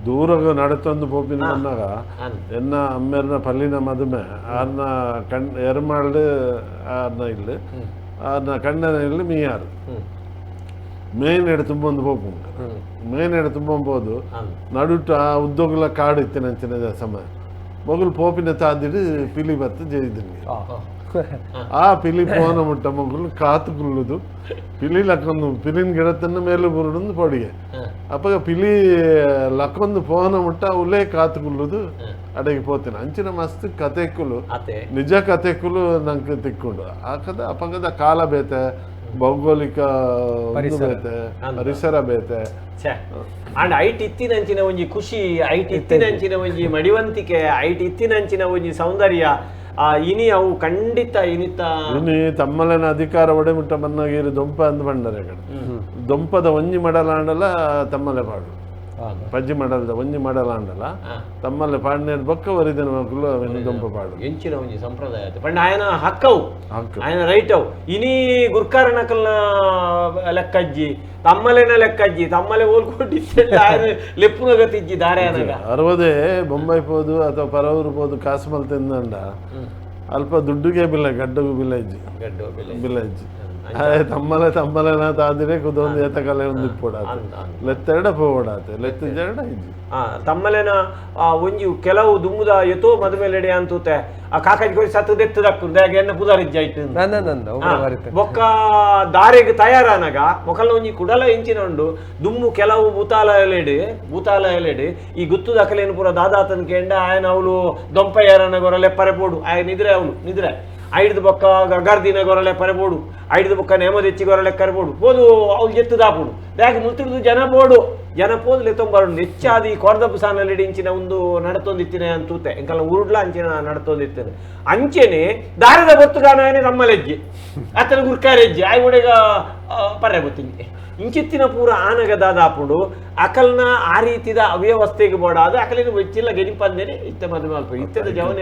ದೂರಗ ನಡತೊಂದು ಪೋಪಿನ ಬಂದಾಗ ಎನ್ನ ಅಮ್ಮೆರ್ನ ಪಲ್ಲಿನ ಮದುಮೆ ಆರ್ನ ಕಣ್ ಎರ್ಮಾಳ್ಡು ಆರ್ನ ಇಲ್ಲಿ ಆರ್ನ ಕಣ್ಣನ ಇಲ್ಲಿ ಮೀಯಾರು ಮೇನ್ ಎಡೆ ತುಂಬೊಂದು ಪೋಪುಂಡು ಮೇನ್ ಎಡೆ ತುಂಬೋದು ನಡುಟ ಆ ಉದ್ದೋಗುಲ ಕಾಡು ಇತ್ತಿನ ಅಂಚಿನ ಸಮಯ ಮೊಗಲು ಪೋಪಿನ ತಾದಿಡು ಪಿಲಿ ಬತ್ತು ಜೈದಿನ್ಗೆ ಆ ಪಿಲಿ ಪೋನ ಮುಟ್ಟ ಮೊಗಲು ಕಾತು ಕುಲ್ಲುದು ಪಿಲಿ ಲಕ್ಕೊಂದು ಪಿಲಿನ ಗಿಡತನ್ನ ಮೇಲೆ ಬುರುಡೊಂದು ಪೊಡಿಗೆ ಅಪ್ಪಗ ಪಿಲಿ ಲಕ್ಕೊಂದು ಪೋನ ಮುಟ್ಟ ಉಲೇ ಕಾತು ಕುಲ್ಲುದು ಅಡಗಿ ಪೋತಿನ ಅಂಚಿನ ಮಸ್ತ್ ಕತೆಕುಲು ನಿಜ ಕತೆಕುಲು ನಂಗೆ ತಿಕ್ಕೊಂಡು ಆ ಕದ ಅಪಗದ ಕಾಲ ಬೇತೆ ಭೌಗೋಳಿಕ ಬೇತೆ, ಪರಿಸರ ಬೇತೆ. ಅಂಡ್ ಐಟ್ ಇತ್ತಿನಂಚಿನ ಒಂಜಿ ಖುಷಿ, ಐಟ್ ಇತ್ತಿನಂಚಿನ ಒಂಜಿ ಮಡಿವಂತಿಕೆ, ಐಟ್ ಇತ್ತಿನಂಚಿನ ಒಂಜಿ ಸೌಂದರ್ಯ ಇನಿ ಅವು ಖಂಡಿತ ಇನಿತ ಇನಿ ತಮ್ಮಲೆನ ಅಧಿಕಾರ ಒಡೆಮುಟ್ಟ ಬನ್ನಾಗಿರು ದೊಂಪ ಅಂದ್ ಬಂಡರೆ ಕಡೆ ದೊಂಪದ ಒಂಜಿ ಮಡಲಾಂಡಲ ತಮ್ಮಲೆ ಪಾಡು, ಪಜ್ಜಿ ಮಡಲ್ದ ಒಂಜಿ ಮಡಲಾಂಡಲ ತಮ್ಮಲೆ ಪಾಡಿನ ಬೊಕ್ಕ ಒರಿದಿನ ಮಕ್ಕಳು ಅವೆನ್ ದೊಂಪ ಪಾಡು. ಎಂಚಿನ ಒಂಜಿ ಸಂಪ್ರದಾಯ ಪಂಡ ಆಯನ ಹಕ್ಕವು, ಆಯನ ರೈಟ್ ಅವು. ಇನಿ ಗುರ್ಕಾರನಕಲ್ನ ಲೆಕ್ಕಜ್ಜಿ, ತಮ್ಮಲೆನ ಲೆಕ್ಕಜ್ಜಿ, ತಮ್ಮಲೆ ಓಲ್ಕೊಟ್ಟಿ ಆಯನ ಲೆಪ್ಪುನ ಗತಿಜ್ಜಿ ದಾರೆ ಅನಗ. ಅರವದೇ ಬೊಂಬೈ ಪೋದು ಅಥವಾ ಪರವೂರು ಪೋದು ಕಾಸು ಮಲ್ ತಿಂದಂಡ ಅಲ್ಪ ದುಡ್ಡುಗೆ ಬಿಲ್ಲ, ಗಡ್ಡಗೂ ಬಿಲ್ಲ ಇಜ್ಜಿ, ಬಿಲ್ಲ ಇಜ್ಜಿ. ತಮ್ಮಲೆ ತಮ್ಮಲೆನ ತಾದಿರೆ ಕುದೊಂದು ಏತ ಕಲೆ ಒಂದು ಇಪ್ಪೊಡಾತೆ, ಲೆತ್ತೆರಡ ಪೋವಡಾತೆ, ಲೆತ್ತ ಜರಡ ಇಜ್ಜಿ. ತಮ್ಮಲೆನ ಒಂಜಿ ಕೆಲವು ದುಮ್ಮುದ ಎತೋ ಮದುಮೆಲೆಡೆ ಅಂತೂತೆ ಆ ಕಾಕಾಜಿ ಕೊರಿ ಸತ್ತು ದೆತ್ತದಕ್ಕು ಎನ್ನ ಪುದಾರಿಜ್ಜ ಇಟ್ಟು ಬೊಕ್ಕ ದಾರೆಗ್ ತಯಾರಾನಗ ಮೊಕಲ್ನ ಒಂಜಿ ಕುಡಲ ಎಂಚಿನ ಉಂಡು ದುಮ್ಮು ಕೆಲವು ಭೂತಾಲಯಲೆಡ್ ಈ ಗುತ್ತುದ ಅಕಲೇನು ಪೂರ ದಾದಾತನ ಕೇಂಡ ಆಯನ ಅವಳು ದೊಂಪ ಯಾರನ ಗೊರಲೆ ಪರೆ ಪೋಡು ಆಯ ನಿದ್ರೆ ಅವಳು ನಿದ್ರೆ ಐಡ್ದು ಬೊಕ್ಕ ಗರ್ದಿನ ಗೊರಲೆ ಪರೆಬೋಡು, ಐಡ್ದು ಬೊಕ್ಕ ನೇಮದೆಚ್ಚಿ ಗೊರಲೆ ಕರೆಬೋಡು ಪೋದು ಅವ್ಳು ಎತ್ತುದಾಪುಡು ದಾಗೆ ಮುಲ್ತಿಡ್ದು ಜನ ಬೋಡು ಜನ ಪೋದು ಲೆತ್ತೊಂಬರುಂಡು. ಹೆಚ್ಚಾದಿ ಕೊರ್ದಪ್ಪು ಸಾನಲೆಡಿ ಇಂಚಿನ ಒಂದು ನಡತೊಂದಿತ್ತಿನ ಅಂತೂತೆ ಎಂಕಲ್ನ ಉರುಡ್ಲ ಅಂಚಿನ ನಡತೊಂದಿತ್ತೇನೆ ಅಂಚೆನೆ ದಾರದ ಬೊತ್ತುಗಾನೇ ನಮ್ಮಲೆಜ್ಜಿ ಅತ್ತನ ಗುರ್ಕಾರೆಜ್ಜಿ ಆಯ್ ಒಡೆಗ ಪರ್ರೆ ಗೊತ್ತಿಂಜಿ ಇಂಚಿತ್ತಿನ ಪೂರ ಆನಗ ದಾದಾಪುಂಡು ಅಕಲ್ನ ಆ ರೀತಿದ ಅವ್ಯವಸ್ಥೆಗೆ ಬೋಡಾದ ಅಕಲಿನ വെಚ್ಚಿಲ್ಲ ಗೆನಿಪಂದೇನೆ ಇತ್ತ ಮದುವೆ ಅಲ್ಪ ಇತ್ತದ ಜವನ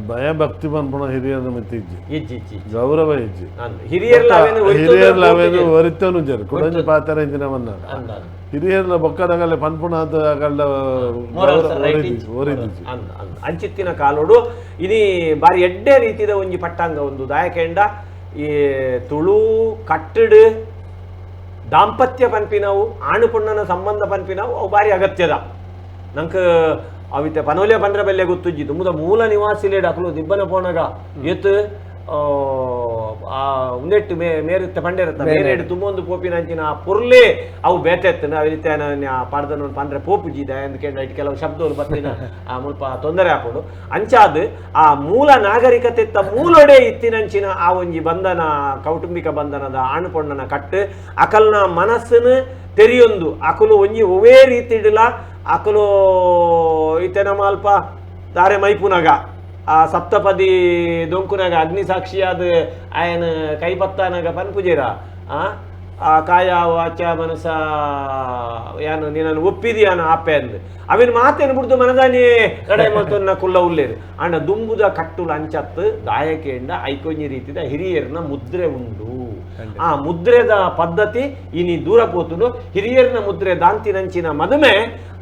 ಭಯ ಭಕ್ತಿ ಪನ್ಪುಣ ಹಿರಿಯರ ಮಿತ್ತ ಇಜ್ಜಿ, ಗೌರವ ಇಜ್ಜಿ, ಹಿರಿಯರ್ಲ ಒರಿತನು ಜರು ಕುಡಂಜಿ ಪಾತ್ರ ಇಂಚಿನ ಮನ್ನ ಹಿರಿಯರ್ಲ ಬೊಕ್ಕದಗಲೆ ಪನ್ಪುಣ ಅಗಲ್ಡ ಒರಿದಿಜ್ಜಿ. ಅಂಚಿತ್ತಿನ ಕಾಲೋಡು ಇನಿ ಬಾರಿ ಎಡ್ಡೆ ರೀತಿದ ಒಂಜಿ ಪಟ್ಟಾಂಗ ಒಂದು ದಾಯಕೆಂಡ ಈ ತುಳು ಕಟ್ಟಡು ದಾಂಪತ್ಯ ಪನ್ಪಿನವು ಆಣು ಪೊಣ್ಣನ ಸಂಬಂಧ ಪನ್ಪಿನವು ಅವು ಬಾರಿ ಅಗತ್ಯದ. ನಂಗೆ ಅವಿತೆ ಪನೋಲೆ ಪಂದ್ರ ಬೆಲ್ಲೆ ಗೊತ್ತುಜ್ಜಿ ದುಮ್ಮುದ ಮೂಲ ನಿವಾಸಿಲೇಡು ಅಕಲು ದಿಬ್ಬನ ಪೋಣಗ ಎತ್ ಆ ಉಂದೆಟ್ಟು ಮೇರುತ್ತೆ ಪಂಡೆರತ್ತ ಮೇರೇಡು ತುಂಬೊಂದು ಪೋಪಿನ ಅಂಚಿನ ಆ ಪೊರ್ಲೆ ಅವು ಬೇತೆತ್ತನ ಅವಿತೆ ಪಾಡ್ದನ ಪಂಡ್ರೆ ಪೋಪುಜಿದ ಎಂದ್ಕೆಂಡ it ಕೆಲವು ಶಬ್ದಗಳು ಬತ್ತಿನ ಆ ಮುಲ್ಪ ತೊಂದರೆ ಆಪುಂಡು. ಅಂಚಾದ್ ಆ ಮೂಲ ನಾಗರಿಕತೆ ಮೂಲೊಡೆ ಇತ್ತಿನಂಚಿನ ಆ ಒಂಜಿ ಬಂಧನ ಕೌಟುಂಬಿಕ ಬಂಧನದ ಆಣು ಪೊಣ್ಣನ ಕಟ್ಟು ಅಕಲ್ನ ಮನಸ್ಸನ್ನು ತೆರಿಯೊಂದು ಅಕಲು ಒಂಜಿ ಒವೇ ರೀತಿಡಿಲ ಅಕಲು ಇತ್ತೆ ನಮ್ಮ ಅಲ್ಪ ತಾರೆ ಮೈಪುನಗ ಆ ಸಪ್ತಪದಿ ದೊಂಕುನಗ ಅಗ್ನಿಸಾಕ್ಷಿಯಾದ ಆಯನ ಕೈಪತ್ತಾನಗ ಪನ್ಪುಜೇರ ಆ ಕಾಯ ವಾಚ ಮನಸ ಯಾನು ನೀನನ್ನು ಒಪ್ಪಿದಿಯಾನ ಆಪೆ ಅಂದ್ ಅವಿನ ಮಾತೇನು ಬಿಡ್ದು ಮನದಾನಿ ಕಡೆ ಮಲ್ತೊನ್ನ ಕುಲ್ಲ ಉಲ್ಲೇರು. ಅಂಡ ದುಂಬುದ ಕಟ್ಟುಲ ಅಂಚತ್ತು ದಾಯಕೆಂಡ ಐಕೊಂಜಿ ರೀತಿದ ಹಿರಿಯರ್ನ ಮುದ್ರೆ ಉಂಡು. ಆ ಮುದ್ರೆದ ಪದ್ಧತಿ ಇನಿ ದೂರ ಪೋತುಂಡು. ಹಿರಿಯರ್ನ ಮುದ್ರೆ ದಾಂತಿನಂಚಿನ ಮದುಮೆ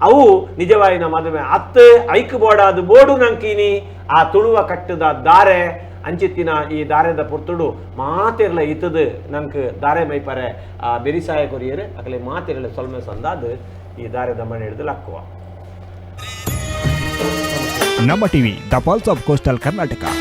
ಅವು ನಿಜವಾಯಿನ ಮದುಮೆ ಅತ್ತು ಐಕ್ ಬೋಡಾದ ಬೋಡು ನಂಕಿನಿ ಆ ತುಳುವ ಕಟ್ಟುದ ದಾರೆ ಅಂಚಿತ್ತಿನ ಈ ದಾರೆದ ಪೊರ್ತುಡು ಮಾತಿರ್ಲ ಇತ್ತದು ನಂಗೆ ದಾರೆ ಮೈಪರೆ ಆ ಬೆರಿಸಾಯ ಕೊರಿಯರು ಅಕಲೆ ಮಾತಿರಲ ಸೊಲ್ಮೆ ಸಂದಾದ ಈ ದಾರೆದ ಮನೆ ಹಿಡಿದು ಲಕ್ಕುವ. ನಮ್ಮ TV, the pulse of coastal Karnataka.